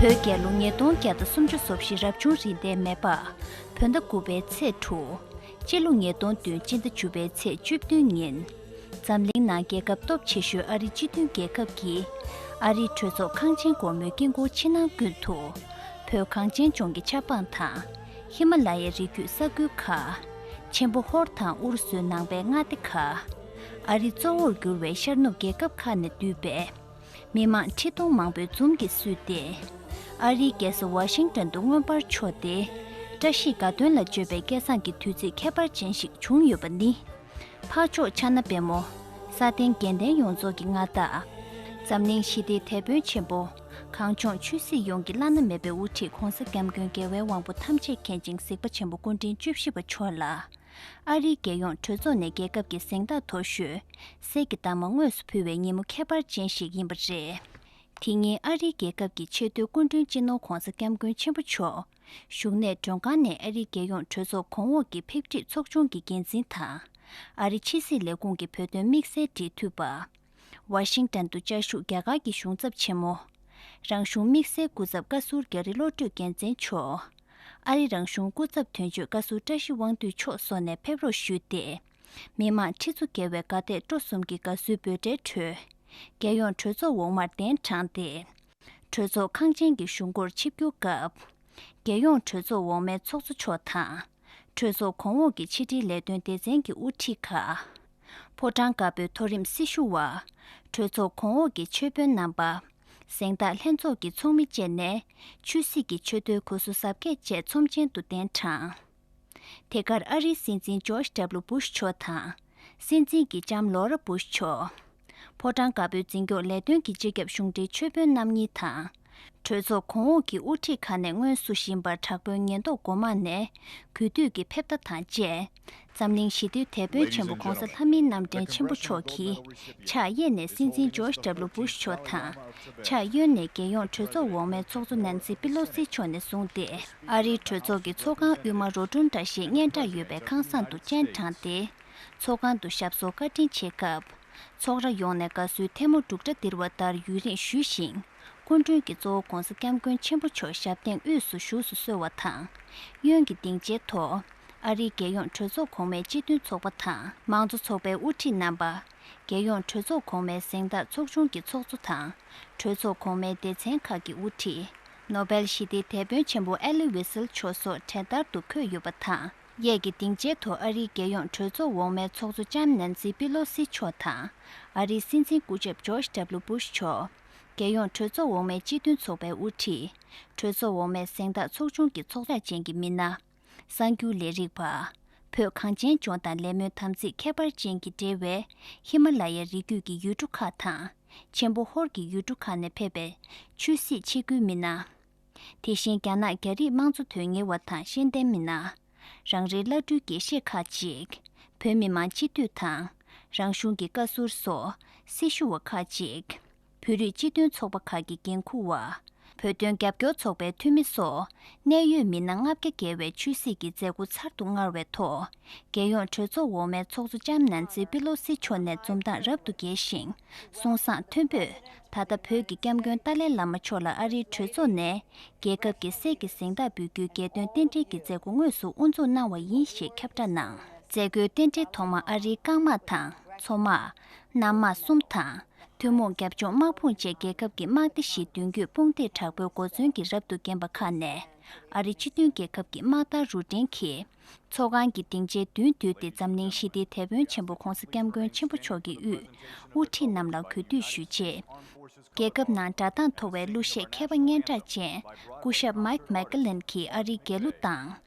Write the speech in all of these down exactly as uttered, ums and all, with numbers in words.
བོད་རྒྱལ་ལོ་ཉིས་སྟོང་བརྒྱ་དང་སུམ་ཅུ་སོ་བཞི་རབ་བྱུང་རིགས་ལྡན་མེ་པ། བོད་ཟླ་དགུ་པའི་ཚེས་དྲུག་སྤྱི་ལོ་ཉིས་སྟོང་བདུན་སྤྱི་ཟླ་བཅུ་པའི་ཚེས་བཅུ་བདུན་ཉིན། འཛམ་གླིང་ནང་རྒྱལ་ཁབ་སྟོབས་ཆེ་ཤོས་ཨ་རི་སྤྱི་མཐུན་རྒྱལ་ཁབ་ཀྱི་ཨ་རིའི་གྲོས་ཚོགས་ཁང་ཆེན་སྒོར་མོའི་དཀྱིལ་འཁོར་ཕྱི་ནང་ཀུན་ཏུ། བོད་གངས་ཅན་ལྗོངས་ཀྱི་ཆབ་འབངས་དང་། ཧི་མ་ལ་ཡའི་རི་རྒྱུད་ས་ཁུལ་ཁག་ཆེན་པོ་ཧོར་དང་ཨུ་རུ་སུའི་ནང་པའི་མངའ་སྡེ་ཁག་ཨ་རིའི་གཙོ་བོར་གྱུར་བའི་ཤར་ནུབ་རྒྱལ་ཁབ་ཁག་ནས་འདུས་པའི་མི་མང་ཁྲི་སྟོང་མང་པོའི་འཛུམ་གྱིས་བསུས་ཏེ། ཨ་རིའི་རྒྱལ་ས་ཝ་ཤིང་ཏོན་དུ་མངོན་པར་ཕྱོགས་ཏེ། བཀྲ་ཤིས་དགའ་སྟོན་ལ་བརྗོད་པའི་སྐལ་བཟང་གི་དུས་ཚིགས་ཁྱད་པར་ཅན་ཞིག་བྱུང་ཡོད་པ་ནི། འཕགས་མཆོག་ཕྱག་ན་པདྨོ། ས་སྟེང་རྒྱལ་བསྟན་ཡོངས་རྫོགས་ཀྱི་མངའ་བདག་འཛམ་གླིང་ཞི་བདེའི་དེད་དཔོན་ཆེན་པོ། གངས་ལྗོངས་ཆོས་སྲིད་ཡོངས་ཀྱི་བླ་ན་མེད་པའི་དབུ་ཁྲིད་༧གོང་ས་༧སྐྱབས་མགོན་རྒྱལ་བའི་དབང་པོ་ཐམས་ཅད་མཁྱེན་ཅིང་གཟིགས་པ་ཆེན་པོ་སྐུ་ཕྲེང་བཅུ་བཞི་པ་མཆོག་ལ། ཨ་རིའི་རྒྱལ་ཡོངས་གྲོས་ཚོགས་ནས་རྒྱལ་ཁབ་ཀྱི་གཟེངས་རྟགས་མཐོ་ཤོས་གསེར་གྱི་འདབ་མ་དངོས་སུ་ཕུལ་བའི་ཉིན་མོ་ཁྱད་པར་ཅན་ཞིག་ཡིན་པ་རེད། དེ་ཉིན་ཨ་རིའི་རྒྱལ་ཁབ་ཀྱི་ཆེས་མཐོའི་སྐུ་མགྲོན་སྤྱི་ནོར་༧གོང་ས་༧སྐྱབས་མགོན་ཆེན་པོ་མཆོག་བཞུགས་གནས་མགྲོན་ཁང་ནས་ཨ་རིའི་རྒྱལ་ཡོངས་གྲོས་ཚོགས་གོང་འོག་གི་ཕེབས་ཁྲིད་ཚོགས་ཆུང་གི་འགན་འཛིན་དང་། ཨ་རི་ཕྱི་སྲིད་ལས་ཁུངས་ཀྱི་བོད་དོན་དམིགས་བསལ་འབྲེལ་མཐུད་པ། ཝ་ཤིང་ཏན་དུ་བཅའ་བཞུགས་རྒྱ་གར་གྱི་གཞུང་ཚབ་ཆེན་མོ། རང་གཞུང་དམིགས་བསལ་སྐུ་ཚབ་བཀའ་ཟུར་རྒྱ་རི་བློ་གྲོས་རྒྱལ་མཚན་མཆོག་ཨ་རི་རང་གཞུང་སྐུ་ཚབ་དོན་གཅོད་བཀའ་ཟུར་བཀྲ་ཤིས་དབང་འདུས་མཆོག་སོགས་ནས་ཕེབས་རོགས་ཞུས་ཏེ། མི་མང་ཁྲི་ཚོ་བརྒལ་བས་དགའ་དད་སྤྲོ་གསུམ་གྱི་དགའ་བསུའི་འབོད་སྒྲའི་ཁྲོད། རྒྱལ་ཡོངས་གྲོས་ཚོགས་འོག་མར་གདན་དྲངས་ཏེ། གྲོས་ཚོགས་ཁང་ཆེན་གྱི་གཞུང་སྒོར་ཆིབས་བསྒྱུར་སྐབས། རྒྱལ་ཡོངས་གྲོས་ཚོགས་འོག་མའི་ཚོགས་གཙོ་མཆོག་དང་། གྲོས་ཚོགས་གོང་འོག་གི་ཕྱི་དྲིལ་ལས་དོན་སྡེ་ཚན་གྱི་དབུ་ཁྲིད་ཁག་ཕོ་བྲང་དཀར་པོའི་མཐོ་རིམ་སྲི་ཞུ་བ། གྲོས་ཚོགས་གོང་འོག་གི་ཆོས་དཔོན་རྣམ་པ། གཟེངས་རྟགས་ལྷན་ཚོགས་ཀྱི་ཚོགས་མི་བཅས་ནས་ཆོས་སྲིད་ཀྱི་ཆེས་མཐོའི་གོ་ཟུར་གཟབ་རྒྱས་བཅས་ཚོམས་ཆེན་དུ་གདན་དྲངས། དེ་གར་ཨ་རིའི་སྲིད་འཛིན་ཇོརྗ་ཌབ་ལུ་བུ་ཤ་མཆོག་དང་། སྲིད་འཛིན་གྱི་ལྕམ་ལོ་ར་བུ་ཤ་མཆོག་ཕོ་བྲང་དཀར་པོའི་འཛིན་སྐྱོང་ལས་དོན་གྱི་སྤྱི་ཁྱབ་གཞུང་འབྲེལ་ཆོས་དཔོན་རྣམ་གཉིས་དང་། གྲོས་ཚོགས་གོང་འོག་གི་དབུ་ཁྲིད་ཁག་ནས་སྔོན་བསུ་བཞིན་པར་དྲག་པོའི་ཉེན་རྟོག་འགོ་དམངས་ནས་གུས་འདུད་ཀྱི་ཕེབས་བརྡ་དང་བཅས། འཛམ་གླིང་ཞི་བདེའི་དེད་དཔོན་ཆེན་པོ་༧གོང་ས་ལྷ་མིའི་རྣམ་འདྲེན་ཆེན་པོ་མཆོག་གིས་ཕྱག་གཡས་ནས་སྲིད་འཛིན་ཇོརྗ་ཌབ་ལུ་བུ་ཤ་མཆོག་དང་། ཕྱག་གཡོན་ནས་རྒྱལ་ཡོངས་གྲོས་ཚོགས་འོག་མའི་ཚོགས་གཙོ་ནན་སི་པི་ལོ་སི་མཆོག་ནས་བཟུང་སྟེ། ཨ་རིའི་གྲོས་ཚོགས་ཀྱི་ཚོགས་ཁང་དབུས་མ་རོ་ཊུན་ཌ་ཞེས་སྙན་གྲགས་ཡོད་པའི་ཁང་བཟང་དུ་སྤྱན་དྲངས་ཏེ། ཚོགས་ཁང་དུ་ཞབས་སོར་བཀའ་དྲིན་ཆེ་སྐབས། ཚོགས་ར་ཡོངས་ནས་དགའ་བསུའི་ཐལ་མོ་འབྲུག་སྒྲ་ལྡིར་བ་ལྟར་ཡུན་རིང་ཞུས་ཤིང་། སྐུ་མགྲོན་གྱིས་གཙོ་བོ་༧གོང་ས་༧སྐྱབས་མགོན་ཆེན་པོ་མཆོག་ཞབས་སྟེང་དབུས་སུ་བཞུགས་སུ་གསོལ་བ་དང་། གཡོན་གྱི་སྡིངས་ཆའི་ཐོག་ཨ་རིའི་རྒྱལ་ཡོངས་གྲོས་ཚོགས་གོང་མའི་སྤྱི་མཐུན་ཚོགས་པ་དང་མང་གཙོ་ཚོགས་པའི་དབུ་ཁྲིད་རྣམ་པ། རྒྱལ་ཡོངས་གྲོས་ཚོགས་གོང་མའི་གཟེངས་རྟགས་ཚོགས་ཆུང་གི་ཚོགས་གཙོ་དང་། གྲོས་ཚོགས་གོང་མའི་སྡེ་ཚན་ཁག་གི་དབུ་ཁྲིད། ནོ་བེལ་ཞི་བདེའི་དེད་དཔོན་ཆེན་པོ་ཨེ་ལི་ཝི་སེལ་མཆོག་སོགས་གྲལ་བསྟར་དུ་འཁོད་ཡོད་པ་དང་། གཡས་ཀྱི་སྡིངས་ཆའི་ཐོག་ཨ་རིའི་རྒྱལ་ཡོངས་གྲོས་ཚོགས་འོག་མའི་ཚོགས་གཙོ་ལྕམ་ནན་སི་པི་ལོ་སི་མཆོག་དང་། ཨ་རིའི་སྲིད་འཛིན་སྐུ་ཞབས་ཇོརྗ་ཌབ་ལུ་བུ་ཤ་མཆོག་རྒྱལ་ཡོངས་གྲོས་ཚོགས་འོག་མའི་སྤྱི་མཐུན་ཚོགས་པའི་དབུ་ཁྲིད། གྲོས་ཚོགས་འོག་མའི་གཟེངས་རྟགས་ཚོགས་ཆུང་གི་ཚོགས་ཆ་ཅན་གྱི་མི་སྣ། གསར་འགྱུར་ལས་རིག་པ། བོད་གངས་ཅན་ལྗོངས་དང་ལས་སྨོན་དམ་ཚིག་ཁྱད་པར་ཅན་གྱིས་འབྲེལ་བའི་ཧི་མ་ལ་ཡའི་རི་རྒྱུད་ཀྱི་ཡུལ་གྲུ་ཁག་དང་། ཆེན་པོ་ཧོར་གྱི་ཡུལ་གྲུ་ཁག་ནས་ཕེབས་པའི་ཆོས་སྲིད་ཆེད་སྐུའི་མི་སྣ། དེ་བཞིན་རྒྱ་ནག་རྒྱ་རིགས་དམངས་གཙོ་དོན་གཉེར་བ་དང་ཤེས་ལྡན་མི་སྣ། རང་རེའི་བླ་སྤྲུལ་དགེ་བཤེས་ཁག་ཅིག་བོད་མི་མང་སྤྱི་འཐུས་དང་། རང་གཞུང་གི་བཀའ་ཟུར་སོགས་སྲི་ཞུ་བ་ཁག་ཅིག་བོད་རིགས་སྤྱི་མཐུན་ཚོགས་པ་ཁག་གི་འགན་འཁུར་བ། བོད་དོན་རྒྱབ་སྐྱོར་ཚོགས་པའི་འཐུས་མི་སོགས་གནད་ཡོད་མི་སྣ་ལྔ་བརྒྱ་བརྒལ་བའི་ཆོས་སྲིད་ཀྱི་མཛད་སྒོ་ཚར་དུ་དངར་བའི་ཐོག་རྒྱལ་ཡོངས་གྲོས་ཚོགས་འོག་མའི་ཚོགས་གཙོ་ལྕམ་ནན་སི་པི་ལོ་སི་མཆོག་ནས་འཛུམ་མདངས་རབ་ཏུ་རྒྱས་ཤིང་། གསུང་གསང་མཐོན་པོས། ད་ལྟ་བོད་ཀྱི་སྐྱབས་མགོན་ཏཱ་ལའི་བླ་མ་མཆོག་ལ་ཨ་རིའི་གྲོས་ཚོགས་ནས་རྒྱལ་ཁབ་ཀྱི་གསེར་གྱི་གཟེངས་རྟགས་འབུལ་རྒྱུའི་རྒྱལ་དོན་རྟེན་འབྲེལ་གྱི་མཛད་སྒོ་དངོས་སུ་དབུ་འཛུགས་གནང་བ་ཡིན་ཞེས་ཁྱབ་བསྒྲགས་གནང་། མཛད་སྒོའི་རྟེན་འབྲེལ་ཐོག་མར་ཨ་རིའི་རྐང་དམག་དང་མཚོ་དམག་གནམ་དམག་གསུམ་དང་། ཐུན་མོང་རྒྱབ་ལྗོངས་དམག་དཔུང་བཅས་རྒྱལ་ཁབ་ཀྱི་དམག་སྡེ་བཞིའི་མདུན་སྐྱོད་དཔུང་སྡེ་དྲག་པོའི་གོ་མཚོན་གྱིས་རབ་ཏུ་བརྒྱན་པ་ཁག་ནས་ཨ་རི་སྤྱི་མཐུན་རྒྱལ་ཁབ་ཀྱི་དམག་དར་རུ་འདྲེན་གྱིས་ཚོགས་ཁང་གི་སྡིངས་ཆའི་མདུན་བསྡུས་ཏེ་འཛམ་གླིང་ཞི་བདེའི་དེད་དཔོན་ཆེན་པོ་༧གོང་ས་༧སྐྱབས་མགོན་ཆེན་པོ་མཆོག་གི་དབུས་དབུ་ཁྲིད་རྣམས་ལ་གུས་འདུད་ཞུས་རྗེས། རྒྱལ་ཁབ་ནང་སྒྲ་གདངས་མཐོ་བའི་གླུ་གཞས་མཁས་པ་སྙན་གྲགས་ཅན་སྐུ་ཞབས་མཱིག་མེག་ཀེ་ལན་གྱིས་ཨ་རིའི་རྒྱལ་གླུ་བཏང་།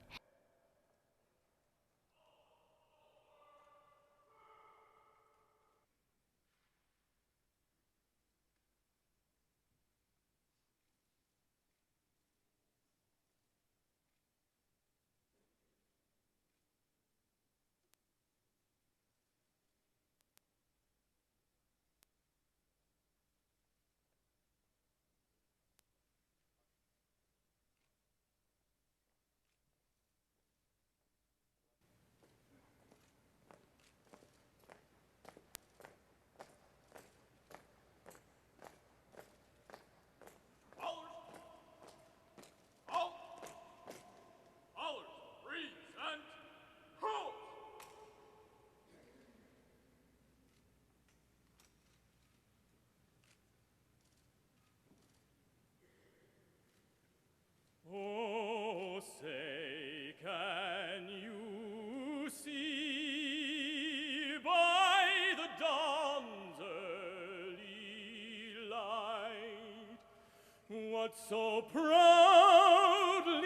So proudly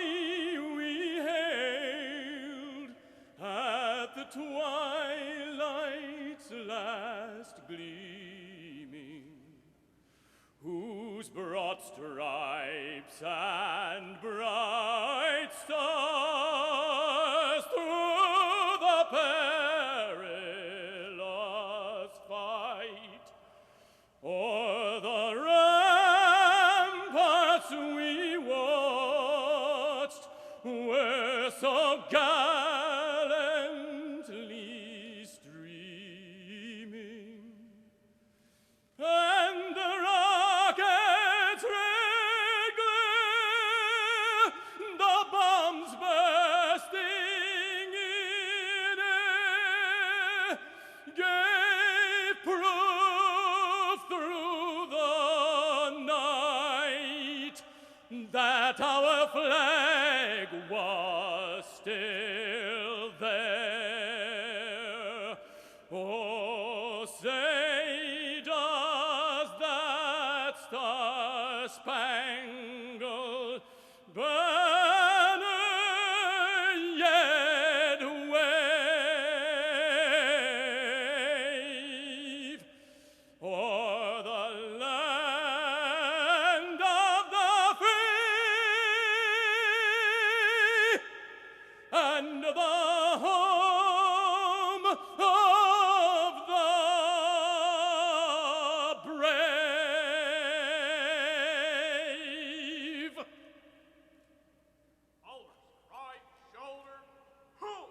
we hailed at the twilight's last gleaming, whose broad stripes and bright stars through the perilous fight o'er the ramparts we watched were so gallantly streaming. And the rockets' red glare, the bombs bursting in air, gave proof through the night that our flag was still there. Oh, say does that star-spangled banner yet wave o'er the land of the free and the home of the brave. Always right shoulder, hoop.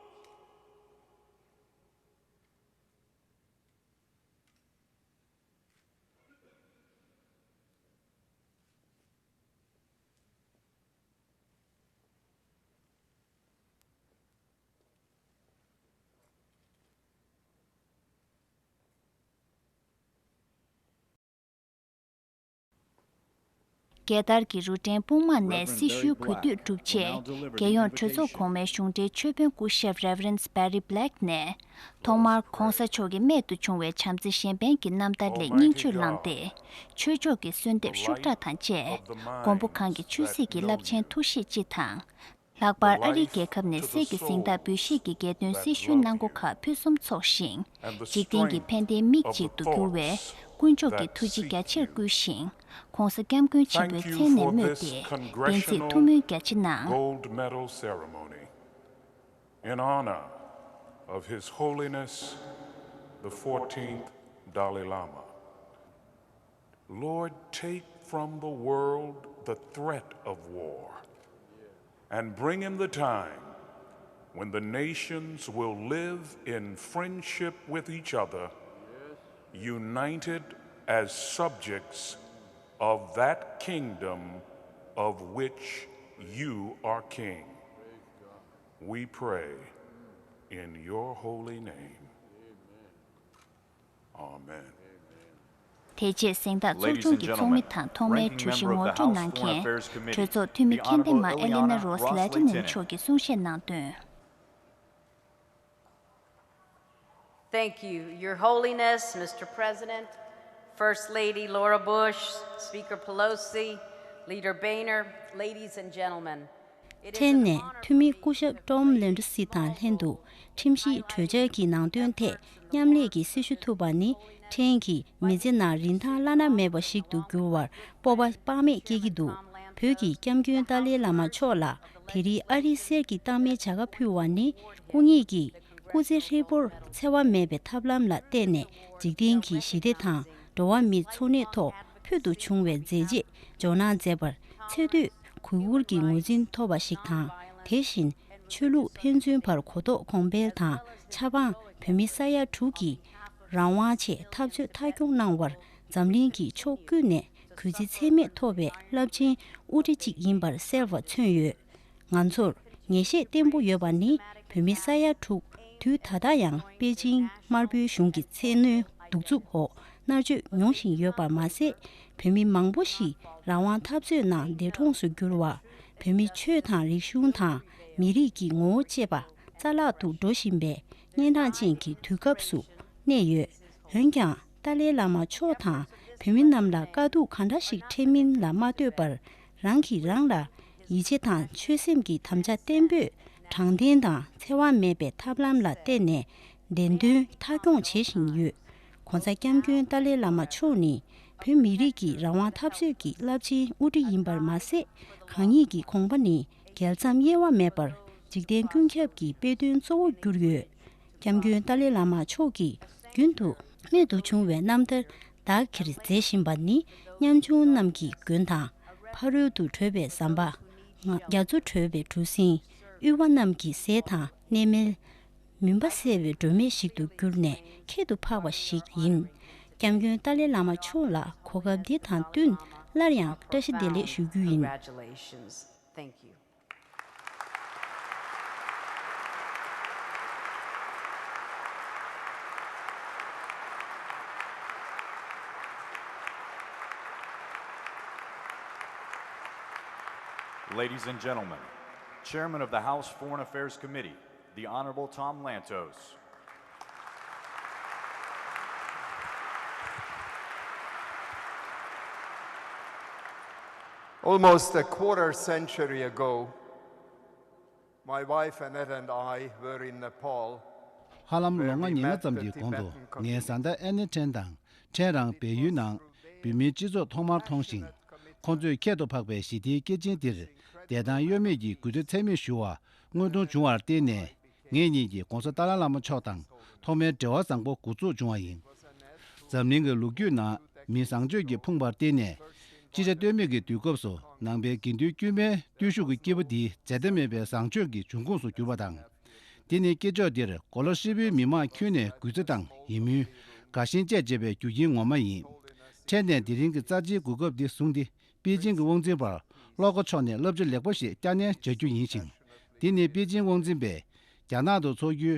རྒྱལ་དར་གྱི་རུ་འདྲེན་དཔུང་དམག་ནས་སྲི་ཞུའི་གུས་འདུད་གྲུབ་རྗེས། རྒྱལ་ཡོངས་གྲོས་ཚོགས་གོང་མའི་གཞུང་འབྲེལ་མཆོད་དཔོན་སྐུ་ཞབས་Reverend Barry Black ནས། ཐོག་མར་༧གོང་ས་མཆོག་གི་རྨད་དུ་བྱུང་བའི་བྱམས་བརྩེ་གཞན་ཕན་གྱི་རྣམ་ཐར་ལས་སྙིང་བཅུད་བླངས་ཏེ། ཆོས་ཕྱོགས་ཀྱི་གསོལ་འདེབས་ཤུགས་དྲག་དང་བཅས། མགོན་པོ་གང་གི་ཆོས་སྲིད་ཀྱི་རླབས་ཆེན་ཐུགས་བཞེད་སྤྱི་དང་། ལྷག་པར་ཨ་རིའི་རྒྱལ་ཁབ་ནས་གསེར་གྱི་གཟེངས་རྟགས་འབུལ་བཞེས་ཀྱི་རྒྱལ་དོན་སྲི་ཞུའི་གནང་སྒོ་ཁག་ཕུན་སུམ་ཚོགས་ཤིང་། འཇིག་རྟེན་གྱི་ཕན་བདེའི་མིག་ཅིག་ཏུ་གྱུར་བས། དཀོན་མཆོག་གི་ཐུགས་རྗེ་རྒྱ་ཆེར་བསྐུལ་ཞིང་། ༧གོང་ས་༧སྐྱབས་མགོན་ཆེན་པོའི་མཚན་ནས་སྨོས་ཏེ། བདེན་ཚིག་ཐུགས་སྨོན་རྒྱ་ཆེ་གནང་། Gold Medal Ceremony in honor of His Holiness the fourteenth Dalai Lama. Lord, take from the world the threat of war, and bring in the time when the nations will live in friendship with each other, united as subjects of that kingdom of which you are king. We pray in your holy name. Amen. དེ་རྗེས་གཟེངས་རྟགས་ཚོགས་ཆུང་གི་ཚོགས་མི་དང་ཐོག་མའི་གྲོས་གཞི་ངོ་སྤྲོད་གནང་མཁན། གྲོས་ཚོགས་འཐུས་མི་མཁྱེན་ལྡན་མ་Eleanor Ross Latinen མཆོག་གིས་གསུང་བཤད་གནང་དོན། Thank you, Your Holiness, Mister President, First Lady Laura Bush, Speaker Pelosi, Leader Boehner, ladies and gentlemen. It is an ཕྲན་ནས་honor འཐུས་མི་སྐུ་ཞབས་Tom Landrieu དང་ལྷན་དུ་ཁྲིམས་གཞིའི་གྲོས་འཆར་གྱི་ནང་དོན་ཐད་མཉམ་ལས་ཀྱི་སྲི་ཞུ་ཐུབ་པ་ནི་ཕྲན་གྱི་མི་ཚེ་ནང་རིན་ཐང་བླ་ན་མེད་པ་ཞིག་ཏུ་གྱུར་བར་སྤོབས་པ་དཔག་མེད་སྐྱེ་གི་འདུག་བོད་ཀྱི་སྐྱབས་མགོན་ཏཱ་ལའི་བླ་མ་མཆོག་ལ་དེ་རིང་ཨ་རིའི་གསེར་གྱི་རྟགས་མའི་བྱ་དགའ་ཕུལ་བ་ནི་སྐུ་ཉིད་ཀྱི་སྐུ་ཚེ་ཧྲིལ་པོར་འཚེ་བ་མེད་པའི་ཐབས་ལམ་ལ་བརྟེན་ནས་འཇིག་རྟེན་གྱི་ཞི་བདེ་དང་འགྲོ་བ་མིའི་འཚོ་གནས་ཐོག་ཕུལ་དུ་བྱུང་བའི་མཛད་རྗེས་འཇོག་གནང་མཛད་པར་ཚེ་སྟོད་གུས་བཀུར་གྱི་ངོས་འཛིན་ཐོབ་པ་ཞིག་དང་། དེ་བཞིན་ཆོས་ལུགས་ཕན་ཚུན་བར་གོ་རྟོགས་གོང་འཕེལ་དང་། ཆབ་འབངས་བོད་མི་ས་ཡ་དྲུག་གི་རང་དབང་ཆེད་འཐབ་རྩོད་མཐའ་འཁྱོངས་གནང་བར་འཛམ་གླིང་གི་ཕྱོགས་ཀུན་ནས་གུས་བརྩི་ཚད་མེད་ཐོབ་པའི་རླབས་ཆེན་དབུ་ཁྲིད་ཅིག་ཡིན་པར་གསལ་བར་མཚོན་ཡོད། ང་ཚོར་ངེས་ཤེས་བརྟན་པོ་ཡོད་པ་ནི། བོད་མི་ས་ཡ་དྲུག་དུས་ད་ལྟ་ཡང་པེ་ཅིང་དམར་པོའི་གཞུང་གི་བཙན་གནོན་གདུག་རྩུབ་འོག་མནར་གཅོད་མྱོང་བཞིན་ཡོད་པ་མ་ཟད། བོད་མི་མང་པོ་ཞིག་རང་དབང་འཐབ་རྩོད་ནང་འདས་གྲོངས་སུ་གྱུར་བ། བོད་མི་ཆོས་དང་རིག་གཞུང་དང་མི་རིགས་ཀྱི་ངོ་བོ་བཅས་པ་རྩ་བརླག་ཏུ་འགྲོ་བཞིན་པའི་གཉན་འཕྲང་ཅན་གྱི་དུས་སྐབས་སུ་གནས་ཡོད། འོན་ཀྱང་། ཏཱ་ལའི་བླ་མ་མཆོག་དང་བོད་མི་རྣམས་ལ་དཀའ་སྡུག་གང་འདྲ་ཞིག་འཕྲད་མིན་ལ་མ་ལྟོས་པར། རང་གིས་རང་ལ་ཡིད་ཆེས་དང་ཆོད་སེམས་ཀྱི་དམ་བཅའ་བརྟན་པོས་དྲང་བདེན་དང་འཚེ་བ་མེད་པའི་ཐབས་ལམ་ལ་བརྟེན་ནས་བདེན་དོན་མཐའ་འཁྱོངས་བྱེད་བཞིན་ཡོད། ༸གོང་ས་༸སྐྱབས་མགོན་ཏཱ་ལའི་བླ་མ་མཆོག་ནི་བོད་མི་རིགས་ཀྱི་རང་དབང་འཐབ་རྩོད་ཀྱི་རླབས་ཆེན་དབུ་ཁྲིད་ཡིན་པར་མ་ཟད། གང་ཉིད་ཀྱི་དགོངས་པ་ནི་རྒྱལ་མཚམས་དབྱེ་བ་མེད་པར་འཇིག་རྟེན་ཀུན་ཁྱབ་ཀྱི་དཔེ་སྟོན་གཙོ་བོར་གྱུར་ཡོད། ༸སྐྱབས་མགོན་ཏཱ་ལའི་བླ་མ་མཆོག་གིས་རྒྱུན་དུ་རྨད་དུ་བྱུང་བའི་རྣམ་ཐར་བདག་གིར་མཛད་བཞིན་པ་ནི་ཉམ་ཆུང་རྣམས་ཀྱི་མགོན་དང་། ཕ་རོལ་ཏུ་བགྲོད་པའི་ཟམ་པ། རྒྱ་མཚོ་བགྲོད་པའི་གྲུ་གཟིངས། དབུལ་བ་རྣམས་ཀྱི་ཟས་དང་གནས་མལ། མུན་པ་སེལ་བའི་སྒྲོན་མེ་ཞིག་ཏུ་གྱུར་ནས་ཁྱད་དུ་འཕགས་པ་ཞིག་ཡིན། ༸སྐྱབས་མགོན་ཏཱ་ལའི་བླ་མ་མཆོག་ལ་གོ་སྐབས་འདི་དང་བསྟུན་སླར་ཡང་བཀྲ་ཤིས་བདེ་ལེགས་ཞུ་རྒྱུ་ཡིན། Congratulations. Thank you. Ladies and gentlemen, Chairman of the House Foreign Affairs Committee, the Honorable Tom Lantos. Almost a quarter century ago, my wife Annette and I were in Nepal. ཧ་ལམ་ལོ་ལྔ་ཉེར་ལྔ་ཙམ་གྱི་གོང་དུ་ངའི་བཟའ་ཟླ་ཨན་ནི་ཁྲེན་དང་ཁྲེན་རང་བལ་ཡུལ་ནང་བོད་མིའི་སྤྱི་ཚོགས་ཐོག་མར་མཐོང་ཞིང་། ཁོང་ཚོས་ཁྱད་དུ་འཕགས་པའི་ཞི་བདེའི་སྐྱེས་ཆེན་འདིར་བདེ་ཐང་གཡོ་མེད་ཀྱི་གུས་བརྩི་ཚད་མེད་ཞུ་བ་མངོན་མཐོང་བྱུང་བར་བརྟེན་ནས། ངེད་གཉིས་ཀྱིས་༸གོང་ས་ཏཱ་ལའི་བླ་མ་མཆོག་དང་ཐོག་མའི་འབྲེལ་བ་བཟང་པོ་འགོ་འཛུགས་བྱུང་བ་ཡིན། འཛམ་གླིང་གི་ལོ་རྒྱུས་ནང་མི་བཟང་སྤྱོད་ཀྱིས་ཕོངས་པར་བརྟེན་ནས། ཅི་བྱ་གཏོལ་མེད་ཀྱི་དུས་སྐབས་སུ་ནང་པའི་དགེ་འདུན་དཀྱུས་མའི་བརྟུལ་ཞུགས་ཀྱི་སྐྱེས་བུ་འདིའི་འཛད་མཐའ་མེད་པའི་བཟང་སྤྱོད་ཀྱི་འབྱུང་ཁུངས་སུ་གྱུར་པ་དང་། དེ་ནི་སྐྱེས་མཆོག་འདིར་གོ་ལ་ཧྲིལ་པོའི་མི་མང་ཁྱོན་ནས་གུས་བརྩི་དང་ཡིད་སྨོན། དགའ་ཞེན་བཅས་བྱེད་པའི་རྒྱུ་རྐྱེན་ངོ་མ་ཡིན། ཁྲེན་ནས་དེ་རིང་གི་རྩ་ཆེའི་གོ་སྐབས་འདི་བཟུང་སྟེ། པེ་ཅིང་གི་དབང་འཛིན་པར་བློ་དགའ་མཆོག་ནས་བསླབ་བྱ་ལེགས་པོ་ཞིག་བསྐྱར་ནན་བྱ་རྒྱུ་ཡིན་ཞིང་། འདི་ནི་པེ་ཅིང་དབང་འཛིན་པས་རྒྱ་ནག་ཏུ་འཚོགས་རྒྱུའི་